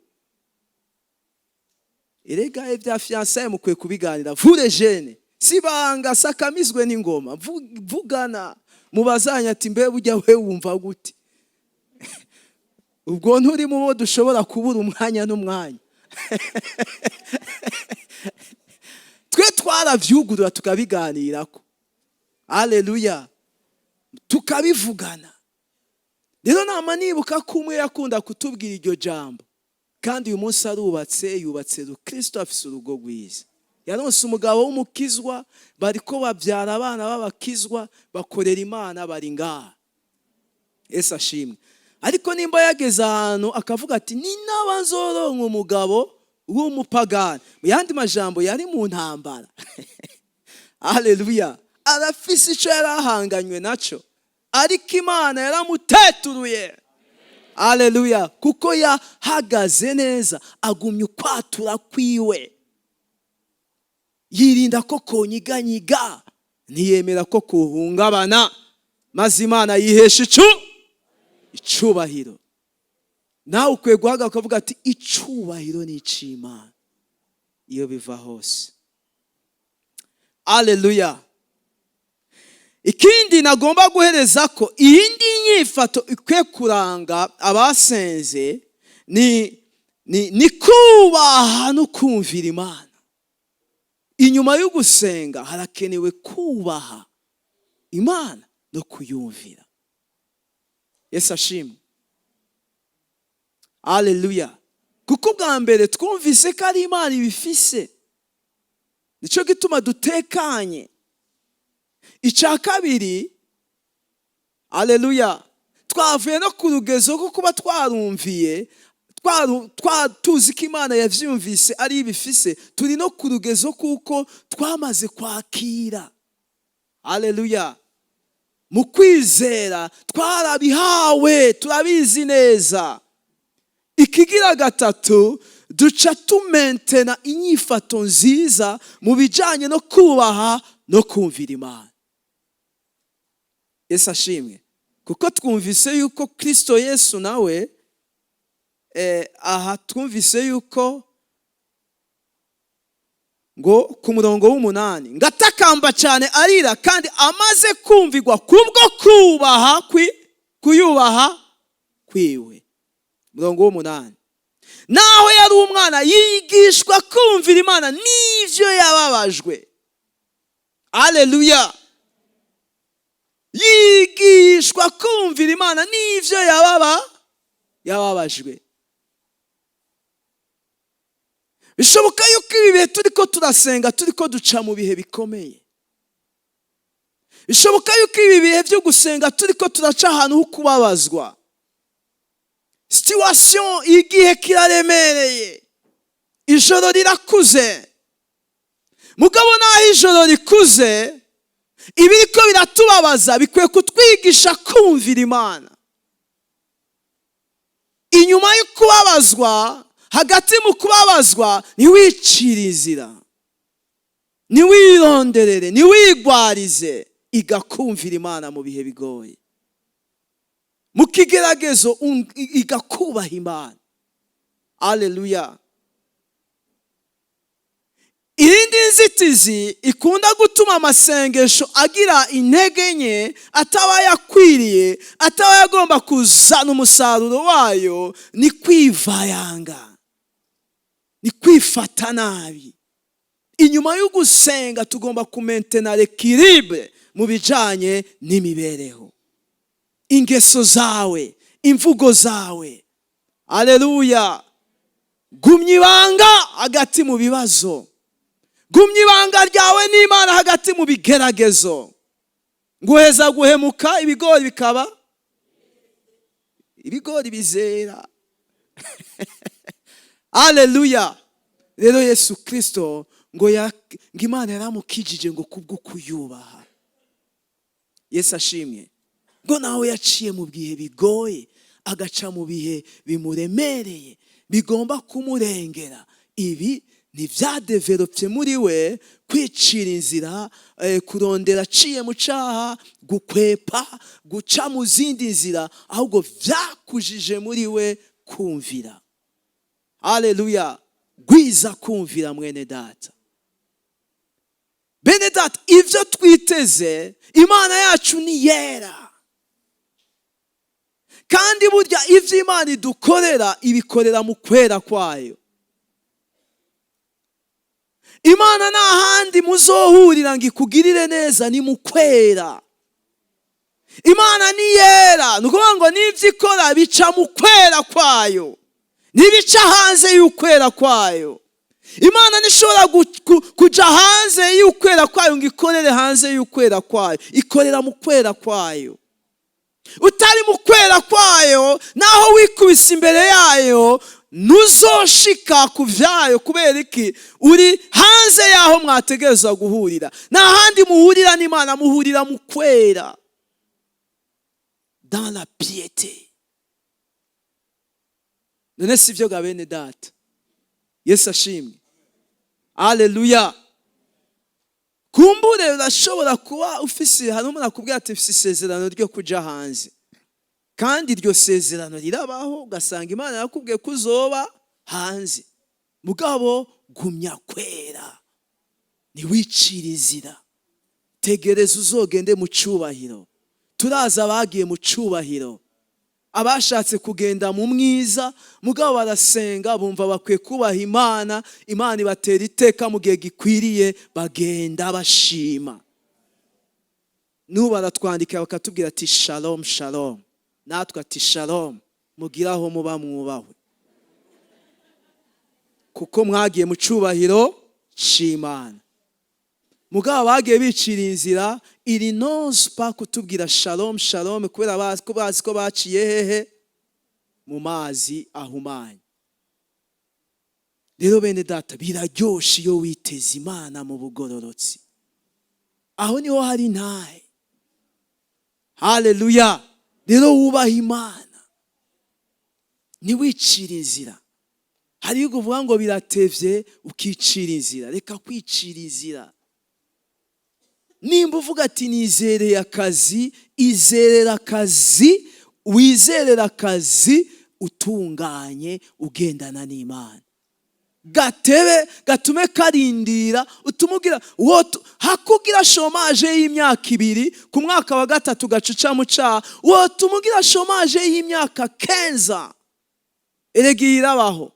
Erega ibya fiançailles mukwiye kubiganira, vure jene, sibanga sakamizwe n'ingoma. Vugana, mubazanya ati: "Mbe burya we wumva gute?" Ubwo nturi mu bo dushobora kubura umwanya n'umwanya. Twe twaravyugurura, tukabiganirako. Aleluya, tukabivugana. Rero nama nibuka ko umwe yakunda kutubwira iryo jambo, kandi uyu munsi arubatse, yubatse rukristo, afise urugo rwiza, yaronse umugabo w'umukizwa, bariko babyara abana b'abakizwa, bakorera Imana, bari ngaha. Yesu ashimwe. Ariko nimba yageze ahantu akavuga ati: "Ni naba nzoronka umugabo w'umupagani", mu yandi majambo yari mu ntambara. Aleluya, arafise icyo yari ahanganywe nacyo, ariko Imana yaramuteturuye. Aleluya, kuko yahagaze neza, agumya ukwatura kwiwe, yirinda ko konyiganyiga, ntiyemera ko kuhungabana, maze Imana yihesha icubahiro. Nawe ukwiye guhagarara ukavuga ati: "Icubahiro ni ic'Imana iyo biva hose." Aleluya. Ikindi nagomba guhereza ko iyindi nyifato ikwiye kuranga abasenze ni kubaha no kumvira Imana. Inyuma yo gusenga harakenewe kubaha Imana no kuyumvira. Yesu ashimwe. Aleluya. Kuko ubwa mbere twumvise ko ari Imana ibifise, nicyo gituma dutekanye. Icya kabiri, aleluya, twavuye no ku rugezo rwo kuba twarumviye, tuzi ko Imana yavyumvise, ari ibifise. Turi no ku rugezo kuko twamaze kwakira. Aleluya, mu kwizera twarabihawe, turabizi neza. Ikigira gatatu, duca tumentena inyifato nziza mu bijyanye no kubaha no kumvira Imana. Yesu ashimwe, kuko twumvise yuko Kirisito Yesu nawe aha twumvise yuko ngo ku murongo w'8 ngo atakamba cyane arira, kandi amaze kumvirwa kubwo kubaha kuyubaha kwiwe. Murongo w'8: naho yari umwana, yigishwa kumvira Imana n'ibyo yababajwe. Aleluya, yigishwa kumvira Imana n'ibyo yababajwe. Bishoboka yuko ibi bihe turi ko turasenga, turi ko duca mu bihe bikomeye. Bishoboka yuko ibi bihe byo gusenga turi ko turaca ahantu ho kubabazwa. Situation, igihe kiraremereye, ijoro rirakuze. Mugabo naho ijoro rikuze, ibiriko biratubabaza bikwiye kutwigisha kumvira Imana. Inyuma yo kubabazwa, hagati mu kubabazwa, ntiwicire inzira, ntiwironderere, ntiwigwarize. Igakumvira Imana mu bihe bigoye, mu kigeragezo, igakubaha Imana. Aleluya. Iyindi nzitizi ikunda gutuma amasengesho agira intege nke, ataba yakwiriye, ataba yagomba kuzana umusaruro wayo, ni kwivayanga, ni kwifata nabi. Inyuma yo gusenga tugomba kumentena l'équilibre mu bijyanye n'imibereho, ingeso zawe, imvugo zawe. Aleluya. Gumya ibanga hagati mu bibazo, gumya ibanga ryawe n'Imana hagati mu bigeragezo. Nguheza guhemuka, ibigori bikaba ibigori bizera. Aleluya. Rero Yesu Kirisito ngo Imana yaramukijije ngo kubwo kuyubaha. Yesu ashimwe, ngo nawe yaciye mu bihe bigoye, agaca mu bihe bimuremereye, bigomba kumurengera. Ibi ntibyadevelopye muri we kwicira inzira, kurondera aciye mu cyaha, gukwepa, guca mu zindi nzira, ahubwo byakujije muri we kumvira. Aleluya. Gwiza kumvira, mwene data. Bene data, ibyo twiteze, Imana yacu ni yera, kandi burya ibyo Imana idukorera, ibikorera mu kwera kwayo. Imana nta handi muzohurira ngo ikugirire neza, ni mu kwera. Imana ni yera, ni ukuvuga ngo n'ibyo ikora bica mu kwera kwayo, ntibica hanze y'ukwera kwayo. Imana ntishobora kuja hanze y'ukwera kwayo ngo ikorere hanze y'ukwera kwayo. Ikorera mu kwera kwayo. Utari mu kwera kwayo, naho wikubise imbere yayo, ntuzoshika ku byayo. Kubera iki? Uri hanze y'aho mwategereza guhurira. Nta handi muhurira n'Imana, muhurira mu kwera, dans la piété. None si byo ga bene data? Yesu ashimwe, aleluya. Kumbure urashobora kuba ufise, hari umuntu akubwira ati: "Ufise isezerano ryo kuja hanze." Kandi iryo sezerano rirabaho, ugasanga Imana yakubwiye ko uzoba hanze. Mugabo gumya kwera, ntiwicire inzira, tegereza uzogende mu cyubahiro. Turazi abagiye mu cyubahiro, abashatse kugenda mu mwiza, mugabo barasenga, bumva bakwiye kubaha Imana, Imana ibatera iteka mu gihe gikwiriye, bagenda bashima. N'ubu baratwandikira bakatubwira ati: "Shalom, shalom." Natwe ati: "Shalom, mugire aho muba mwubahwe, kuko mwagiye mu cyubahiro c'Imana." Mugabo bagiye bicira inzira, iri n'ose pas kutubwira shalom, shalom, kubera bazi ko baciye hehe? Mu mazi ahumanye. Rero bene data, biraryoshe iyo witeze Imana mu bugororotsi. Aho niho hari intahe. Haleluya. Rero wubaha Imana, ntiwicire inzira. Hari iyo uvuga ngo biratevye, ukicira inzira. Reka kwicira inzira. Nimba uvuga ati: "Nizereye akazi," izerera akazi, wizerera akazi utunganye, ugendana n'Imana. Gatebe gatume karindira, utumugira hakugira chômage y'imyaka 2, ku mwaka wa gatatu gacuca mu caha. Wotumugira chômage y'imyaka 15. Erega irabaho.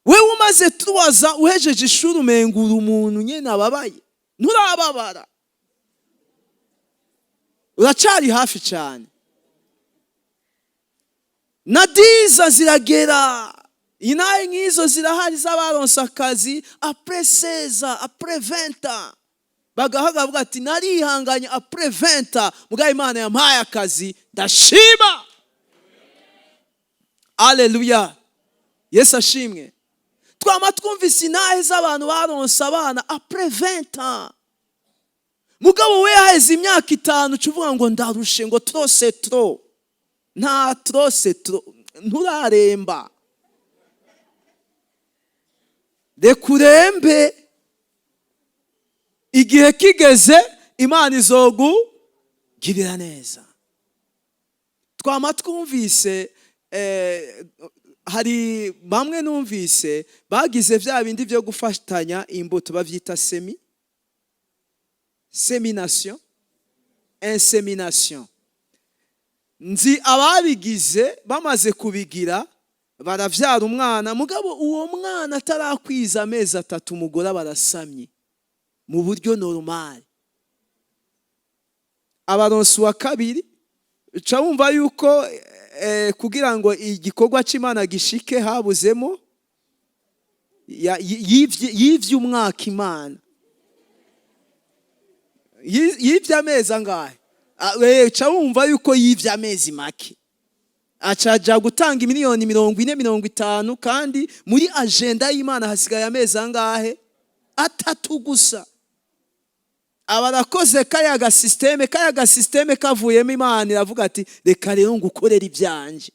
Wewe umaze 3 ans uhejeje ishuri, umengura umuntu nyene ababaye. Nturababara, uracari hafi cyane. Na 10 ans ziragera. Inaye nk'izo zirahari z'abaronse akazi après 16, après 20, bagahaga bavuga ati: "Narihanganye après 20, mugabo Imana yampaye akazi, ndashima." Aleluya, Yesu ashimwe. Twama twumvise intahe z'abantu baronse abana après 20. Mugabo we haheze imyaka 5, uca uvuga ngo ndarushe, ngo trop c'est trop. Nta trop c'est trop, nturaremba. Reka urembe, igihe kigeze Imana izogugirira neza. Twama twumvise, hari bamwe numvise bagize bya bindi byo gufatanya imbuto, babyita sémination, insémination. Nzi ababigize, bamaze kubigira baravyara umwana, mugabo uwo mwana atarakwiza amezi 3, umugore barasamye mu buryo normal, abaronsi wa kabiri. Uca wumva yuko kugira ngo igikorwa cy'Imana gishike habuzemo yivye umwaka Imana. Yivye amezi angahe? Uca wumva yuko yivye amezi make, acaja gutanga miliyoni 40, 50, kandi muri agenda y'Imana hasigaye amezi angahe? 3 gusa. Aba arakoze kariya gasystème. Kariya gasystème kavuyemo, Imana iravuga ati: "Reka rero ngukorere ibyanjye."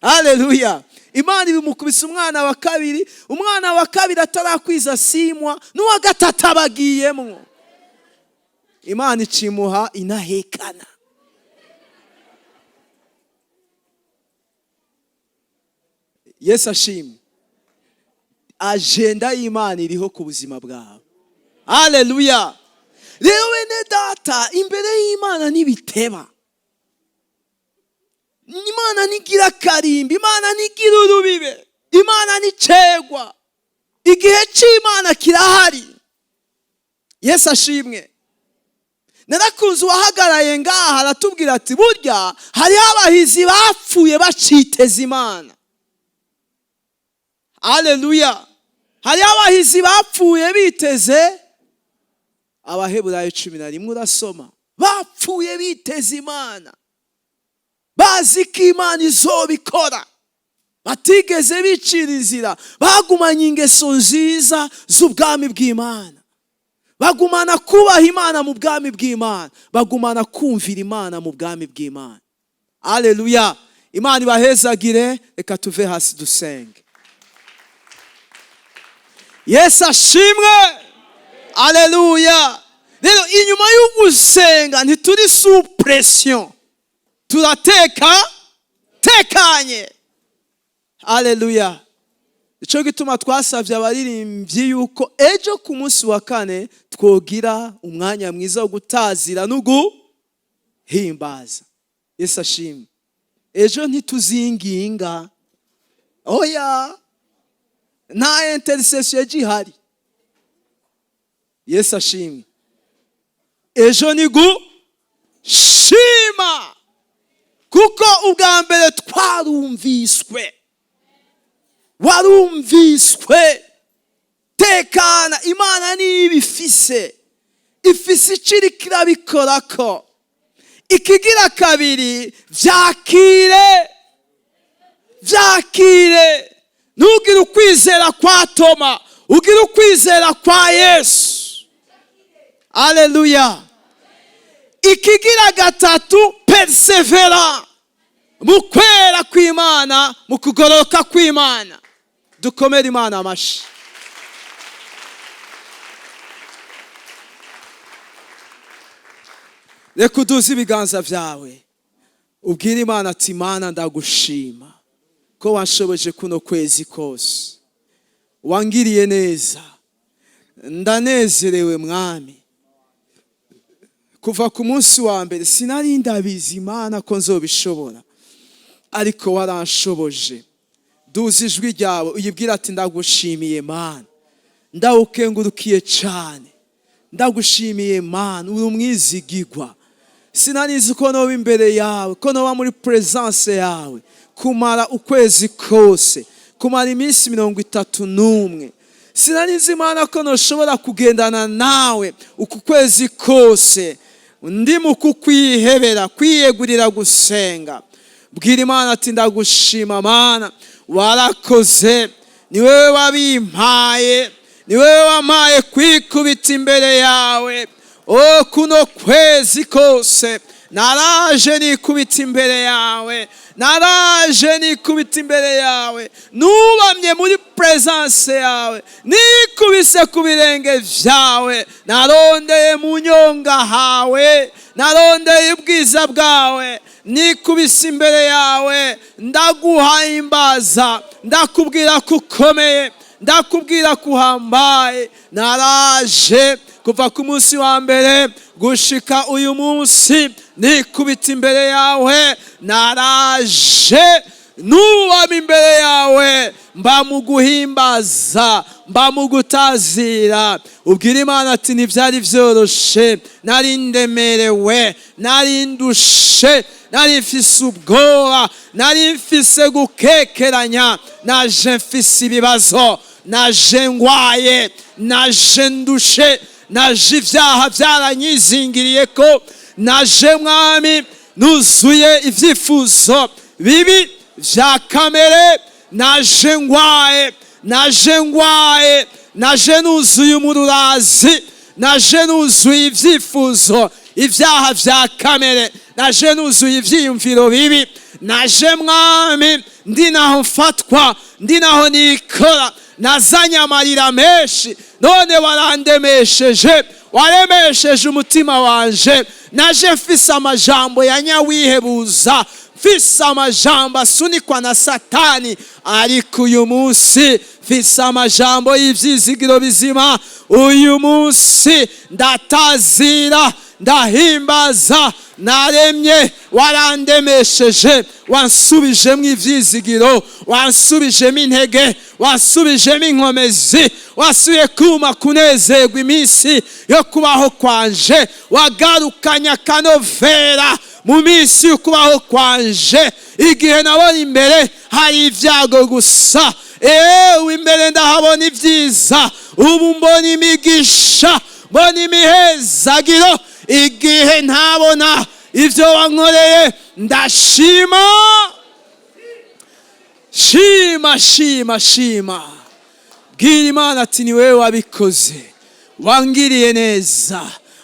Haleluya. Imana ibimukubise umwana wa kabiri. Umwana wa kabiri atarakwiza 6 mois, n'uwa gatatu abagiyemwo. Imana icimuha inahekana. Yesu ashimwe. Agenda y'Imana iriho ku buzima bwawe. Haleluya. Rero bene data, imbere y'Imana ntibiteba. Imana ntigira karimbi, Imana ntigira urubibe, Imana nticegwa. Igihe cy'Imana kirahari. Yesu ashimwe. Narakunze uwahagaraye ngaha aratubwira ati burya hariho abahizi bapfuye baciteza Imana. Aleluya. Hariho abahizi bapfuye biteze. Abaheburayo 11 urasoma, bapfuye biteze Imana, bazi ko Imana izobikora, batigeze bicira inzira, bagumanye ingeso nziza z'ubwami bw'Imana, bagumana kubaha Imana mu bwami bw'Imana, bagumana kumvira Imana mu bwami bw'Imana. Aleluya. Imana ibahezagire. Reka tuve hasi dusenge. Yesu ashimwe. Aleluya. Rero inyuma yo gusenga ntituri sous pression, turateka tekanye. Aleluya. Icyo gituma twasabye abaririmbyi yuko ejo ku munsi wa kane twogira umwanya mwiza wo gutazira no guhimbaza. Yesu ashimwe. Ejo ntituzinginga, oya, nta intercession ejo ihari. Yesu ashimwe. Ejo ni gushima, kuko ubwa mbere twarumviswe, warumviswe. Tekana, Imana niyo ibifise, ifise icyo iriko irabikorako. Ikigira kabiri, vyakire, vyakire. Ntugire ukwizera kwa Toma, ugire ukwizera kwa Yesu. Aleluya. Ikigira gatatu, persévérer mu kwera kw'Imana, mu kugororoka kw'Imana. Dukomere Imana amashi. Reka uduze ibiganza byawe, ubwire Imana ati Imana ndagushima ko wanshoboje kuno kwezi kose, wangiriye neza, ndanezerewe Mwami. Kuva ku munsi wa mbere sinari ndabizi Imana ko nzobishobora, ariko waranshoboje. Duza ijwi ryawe uyibwira ati ndagushimiye Mana, ndawukengurukiye cyane, ndagushimiye Mana, uri umwizigigwa. Sinarizi ko noba imbere yawe, ko noba muri presence yawe kumara ukwezi kose, kumara iminsi 31. Sinarizi Imana ko noshobora kugendana nawe uku kwezi kose, ndi mu kukwihebera, kwiyegurira gusenga. Bwira Imana ati ndagushima Mana, warakoze, ni wewe wabimpaye, ni wewe wampaye kwikubita imbere yawe. O kuno kwezi kose naraje nikubita imbere yawe, naraje nikubita imbere yawe, nubamye muri presence yawe, nikubise ku birenge vyawe, narondeye mu nyonga hawe, narondeye ubwiza bwawe, nikubise imbere yawe, ndaguhimbaza, ndakubwira ko ukomeye, ndakubwira ko uhambaye. Naraje kuva ku munsi wa mbere gushika uyu munsi nikubita imbere yawe, naraje nubama imbere yawe, mba mu guhimbaza, mba mu gutazira. Ubwira Imana ati ntibyari byoroshe, nari ndemerewe, nari ndushe, nari mfise ubwoba, nari mfise gukekeranya, naje mfise ibibazo, naje ngwaye, naje ndushe, naje ibyaha byaranyizingiriye ko, naje Mwami nuzuye ibyifuzo bibi vya kamere, naje ngwaye, naje ngwaye, naje nuzuye umururazi, naje nuzuye ibyifuzo, ibyaha vya kamere, naje nuzuye ivyiyumviro bibi, naje Mwami ndi naho mfatwa, ndi naho nikora, nazanye amarira menshi, none warandemesheje, waremesheje umutima wanje. Naje mfise amajambo ya nyawihebuza, mfise amajambo asunikwa na Satani, ariko uyu munsi mfise amajambo y'ivyizigiro bizima. Uyu munsi ndatazira, Ndahimbaza, naremye, warandemesheje, wansubijemo ivyizigiro, wansubijemo intege, wansubijemo inkomezi, wasubiye kuma kunezerwa iminsi yo kubaho kwanje, wagarukanye akanovera mu minsi yo kubaho kwanje. Igihe nabona imbere hari ibyago gusa, ewe imbere ndahabona ibyiza, ubu mbona imigisha, mbona imihezagiro. Igihe ntabona ibyo wankoreye, ndashima, shima, shima, shima. Bwira Imana ati: "Ni wowe wabikoze, wangiriye neza,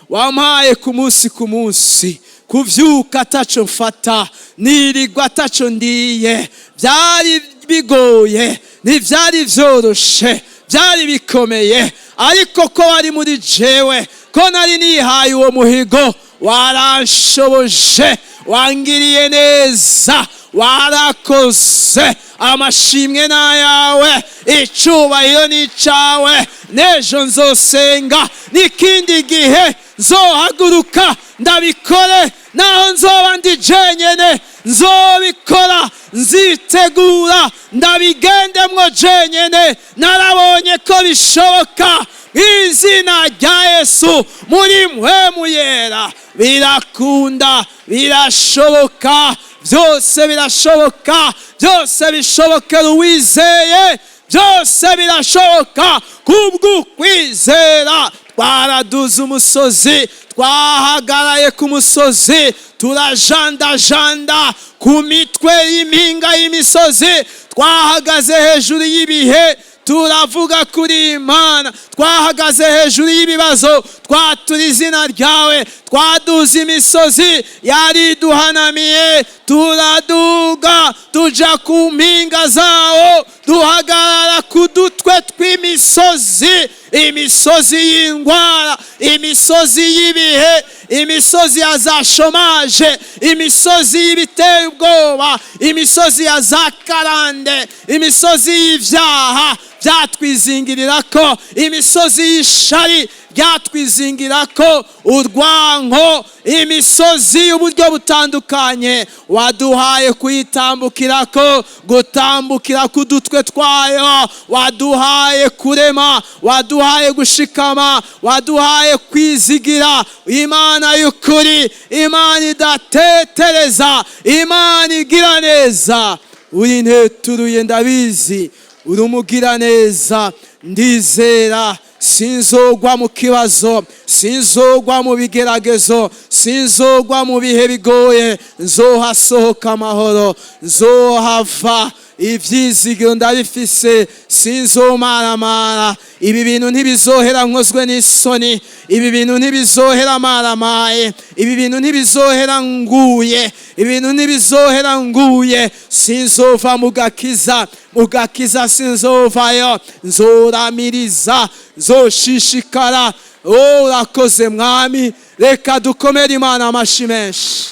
wampaye ku munsi ku munsi kuvyuka ataco mfata, nirirwa ataco ndiye." Byari bigoye, ntivyari vyoroshe, byari bikomeye, ariko ko wari muri jewe, ko nari nihaye uwo muhigo, waranshoboje, wangiriye neza, warakoze. Amashimwe n'ayawe, icubahiro n'icawe. N'ejo nzosenga, n'ikindi gihe nzohaguruka ndabikore, naho nzoba ndi jenyene nzobikora, nzitegura ndabigendemwo jenyene. Narabonye ko bishoboka izina rya Yesu, muri Mpwemu Yera birakunda, birashoboka, byose birashoboka, byose bishobokera uwizeye, byose birashoboka kubw'ukwizera. Twaraduze umusozi, twahagaraye ku musozi, turajandajanda ku mitwe y'impinga y'imisozi, twahagaze hejuru y'ibihe, turavuga kuri Imana, twahagaze hejuru y'ibibazo, twatura izina ryawe, twaduze imisozi yari iduhanamiye, turaduga tuja ku mpinga zawo, duhagarara ku dutwe tw'imisozi, imisozi y'indwara, imisozi y'ibihe, imisozi ya za chômage, imisozi y'ibiteye ubwoba, imisozi ya za karande, imisozi y'ivyaha byatwizingirira ko, imisozi y'ishari byatwizingira ko, urwanko, imisozi y'uburyo butandukanye, waduhaye kuyitambukira ko, gutambukira ku dutwe twayo. Waduhaye kurema, waduhaye gushikama, waduhaye kwizigira Imana y'ukuri, Imana idatetereza, Imana igira neza. Uri nteturuye, ndabizi, uri umugiraneza. Ndizera sinzogwa mu kibazo, sinzogwa mu bigeragezo, sinzogwa mu bihe bigoye, nzohasohoka amahoro, nzohava ivyizigiro ndabifise, sinzomaramara. Ibi bintu ntibizohera nkozwe n'isoni, ibi bintu ntibizohera maramaye, ibi bintu ntibizohera nguye, ibintu ntibizohera nguye. Sinzova mu gakiza, mu gakiza sinzovayo, nzoramiriza, nzoshishikara. Oh, urakoze Mwami. Reka dukomere Imana amashi menshi.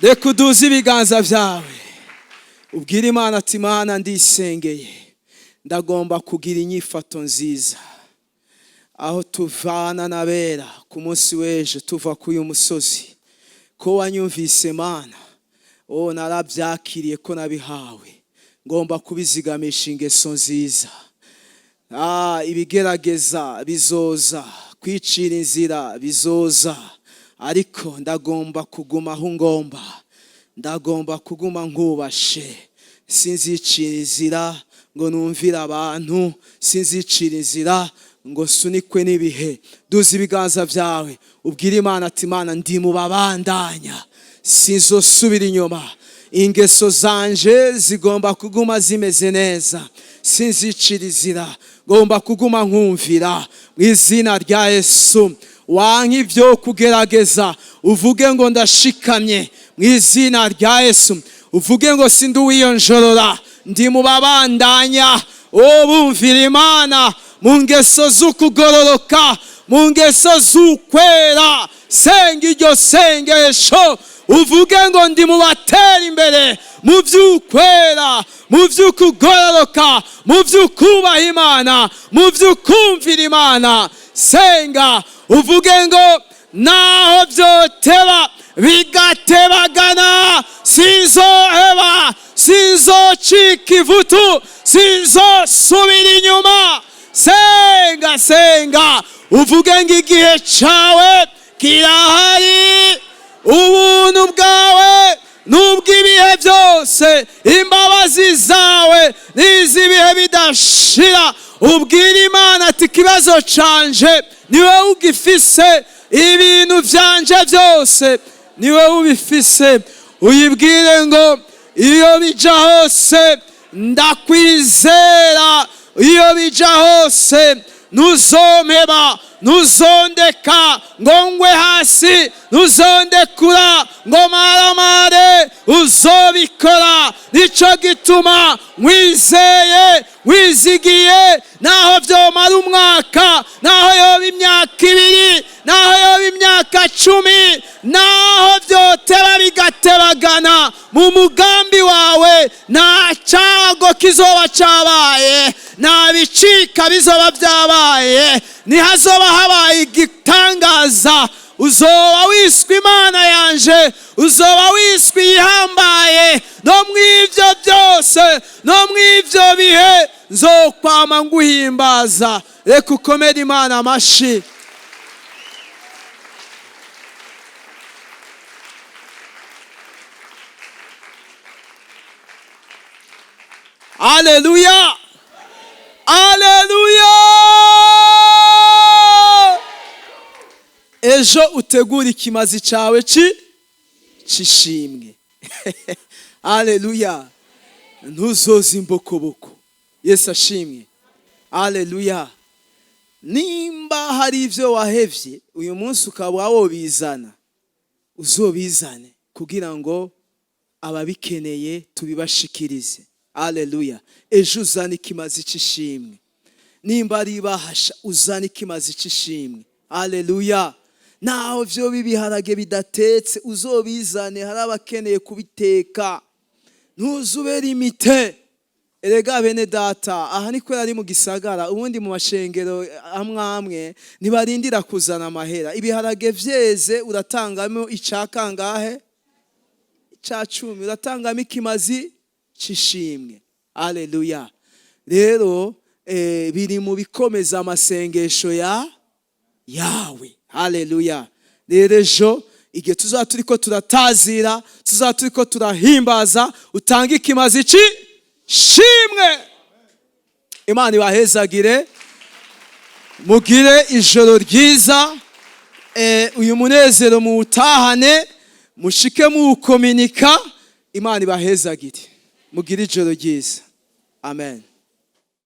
Reka uduze ibiganza byawe, ubwire Imana ati: "Imana, ndisengeye, ndagomba kugira inyifato nziza." Aho tuvana n'abera ku munsi w'ejo tuva kuri uyu musozi, ko wanyumvise Mana, oh, narabyakiriye ko nabihawe, ngomba kubizigamisha ingeso nziza. Ibigerageza bizoza, kwicira inzira bizoza, ariko ndagomba kuguma aho ngomba, ndagomba kuguma nkubashe. Sinzicira inzira ngo numvire abantu, sinzicira inzira ngo sunikwe n'ibihe. Duza ibiganza byawe, ubwire Imana ati: "Imana, ndi mu babandanya, sinzosubira inyuma, ingeso zanje zigomba kuguma zimeze neza, sinzicira inzira, ngomba kuguma nkumvira mu izina rya Yesu." Wanka ibyo kugerageza, uvuge ngo: "Ndashikamye mu izina rya Yesu." Uvuge ngo: "Sindi uwiyonjorora, ndi mu babandanya uwo bumvira Imana mu ngeso z'ukugororoka, mu ngeso z'ukwera." Senga iryo sengesho. Uvuge ngo ndi mu batera imbere mu by'ukwera, mu by'ukugororoka, mu by'ukubaha Imana, mu by'ukumvira Imana. Senga uvuge ngo naho byoteba bigatebagana, sinzoheba, sinzocika ivutu, sinzosubira inyuma. Senga, senga uvuge ngo igihe cyawe kirahari, ubuntu bwawe n'ubw'ibihe byose, imbabazi zawe n'iz'ibihe bidashira. Ubwira Imana ati ikibazo canje niwe ugifise, ibintu byanje byose niwe ubifise. Uyibwire ngo iyo bija hose ndakwizera, iyo bija hose ntuzompeba, ntuzondeka ngo ngwe hasi, ntuzondekura ngo maramare, uzobikora. Nicyo gituma wizeye, wizigiye, naho byomara umwaka, naho yoba imyaka 2, naho yoba imyaka 10, naho byoteba bigatebagana, mu mugambi wawe nta cyago kizoba cyabaye, nta bicika bizoba byabaye, ntihazoba habaye igitangaza. Uzoba wiswe Imana yanje, uzoba wiswe ihambaye. No mw'ibyo byose, no mw'ibyo bihe, nzokwama nguhimbaza. Reka ukomere Imana amashi. Haleluya, haleluya. Ejo utegura ikimazi cyawe cy'ishimwe. Haleluya. Ntuzoze imbokoboko. Yesu ashimwe. Haleluya. Nimba hari ibyo wahevye uyu munsi ukaba wobizana, uzobizane kugira ngo ababikeneye tubibashikirize. Haleluya. Ejo uzana ikimazi cy'ishimwe. Nimba ari ibahasha, uzana ikimazi cy'ishimwe. Haleluya. Naho vyo bibiharage bidatetse, uzobizane, hari abakeneye kubiteka. Ntuzubere imite. Erega bene data, aha ni kubera ari mu gisagara, ubundi mu mashengero amwe amwe ntibarindira kuzana amahera. Ibiharage vyeze uratangamo ica kangahe? Ica 10, uratangamo ikimazi c'ishimwe. Haleluya. Rero biri mu bikomeza amasengesho yawe. Haleluya. Rero ejo igihe tuzaba turiko turatazira, tuzaba turiko turahimbaza, utange ikimazi c'ishimwe. Imana ibahezagire, mugire ijoro ryiza. Uyu munezero muwutahane, mushike muwukominika. Imana ibahezagire, mugire ijoro ryiza. Amen.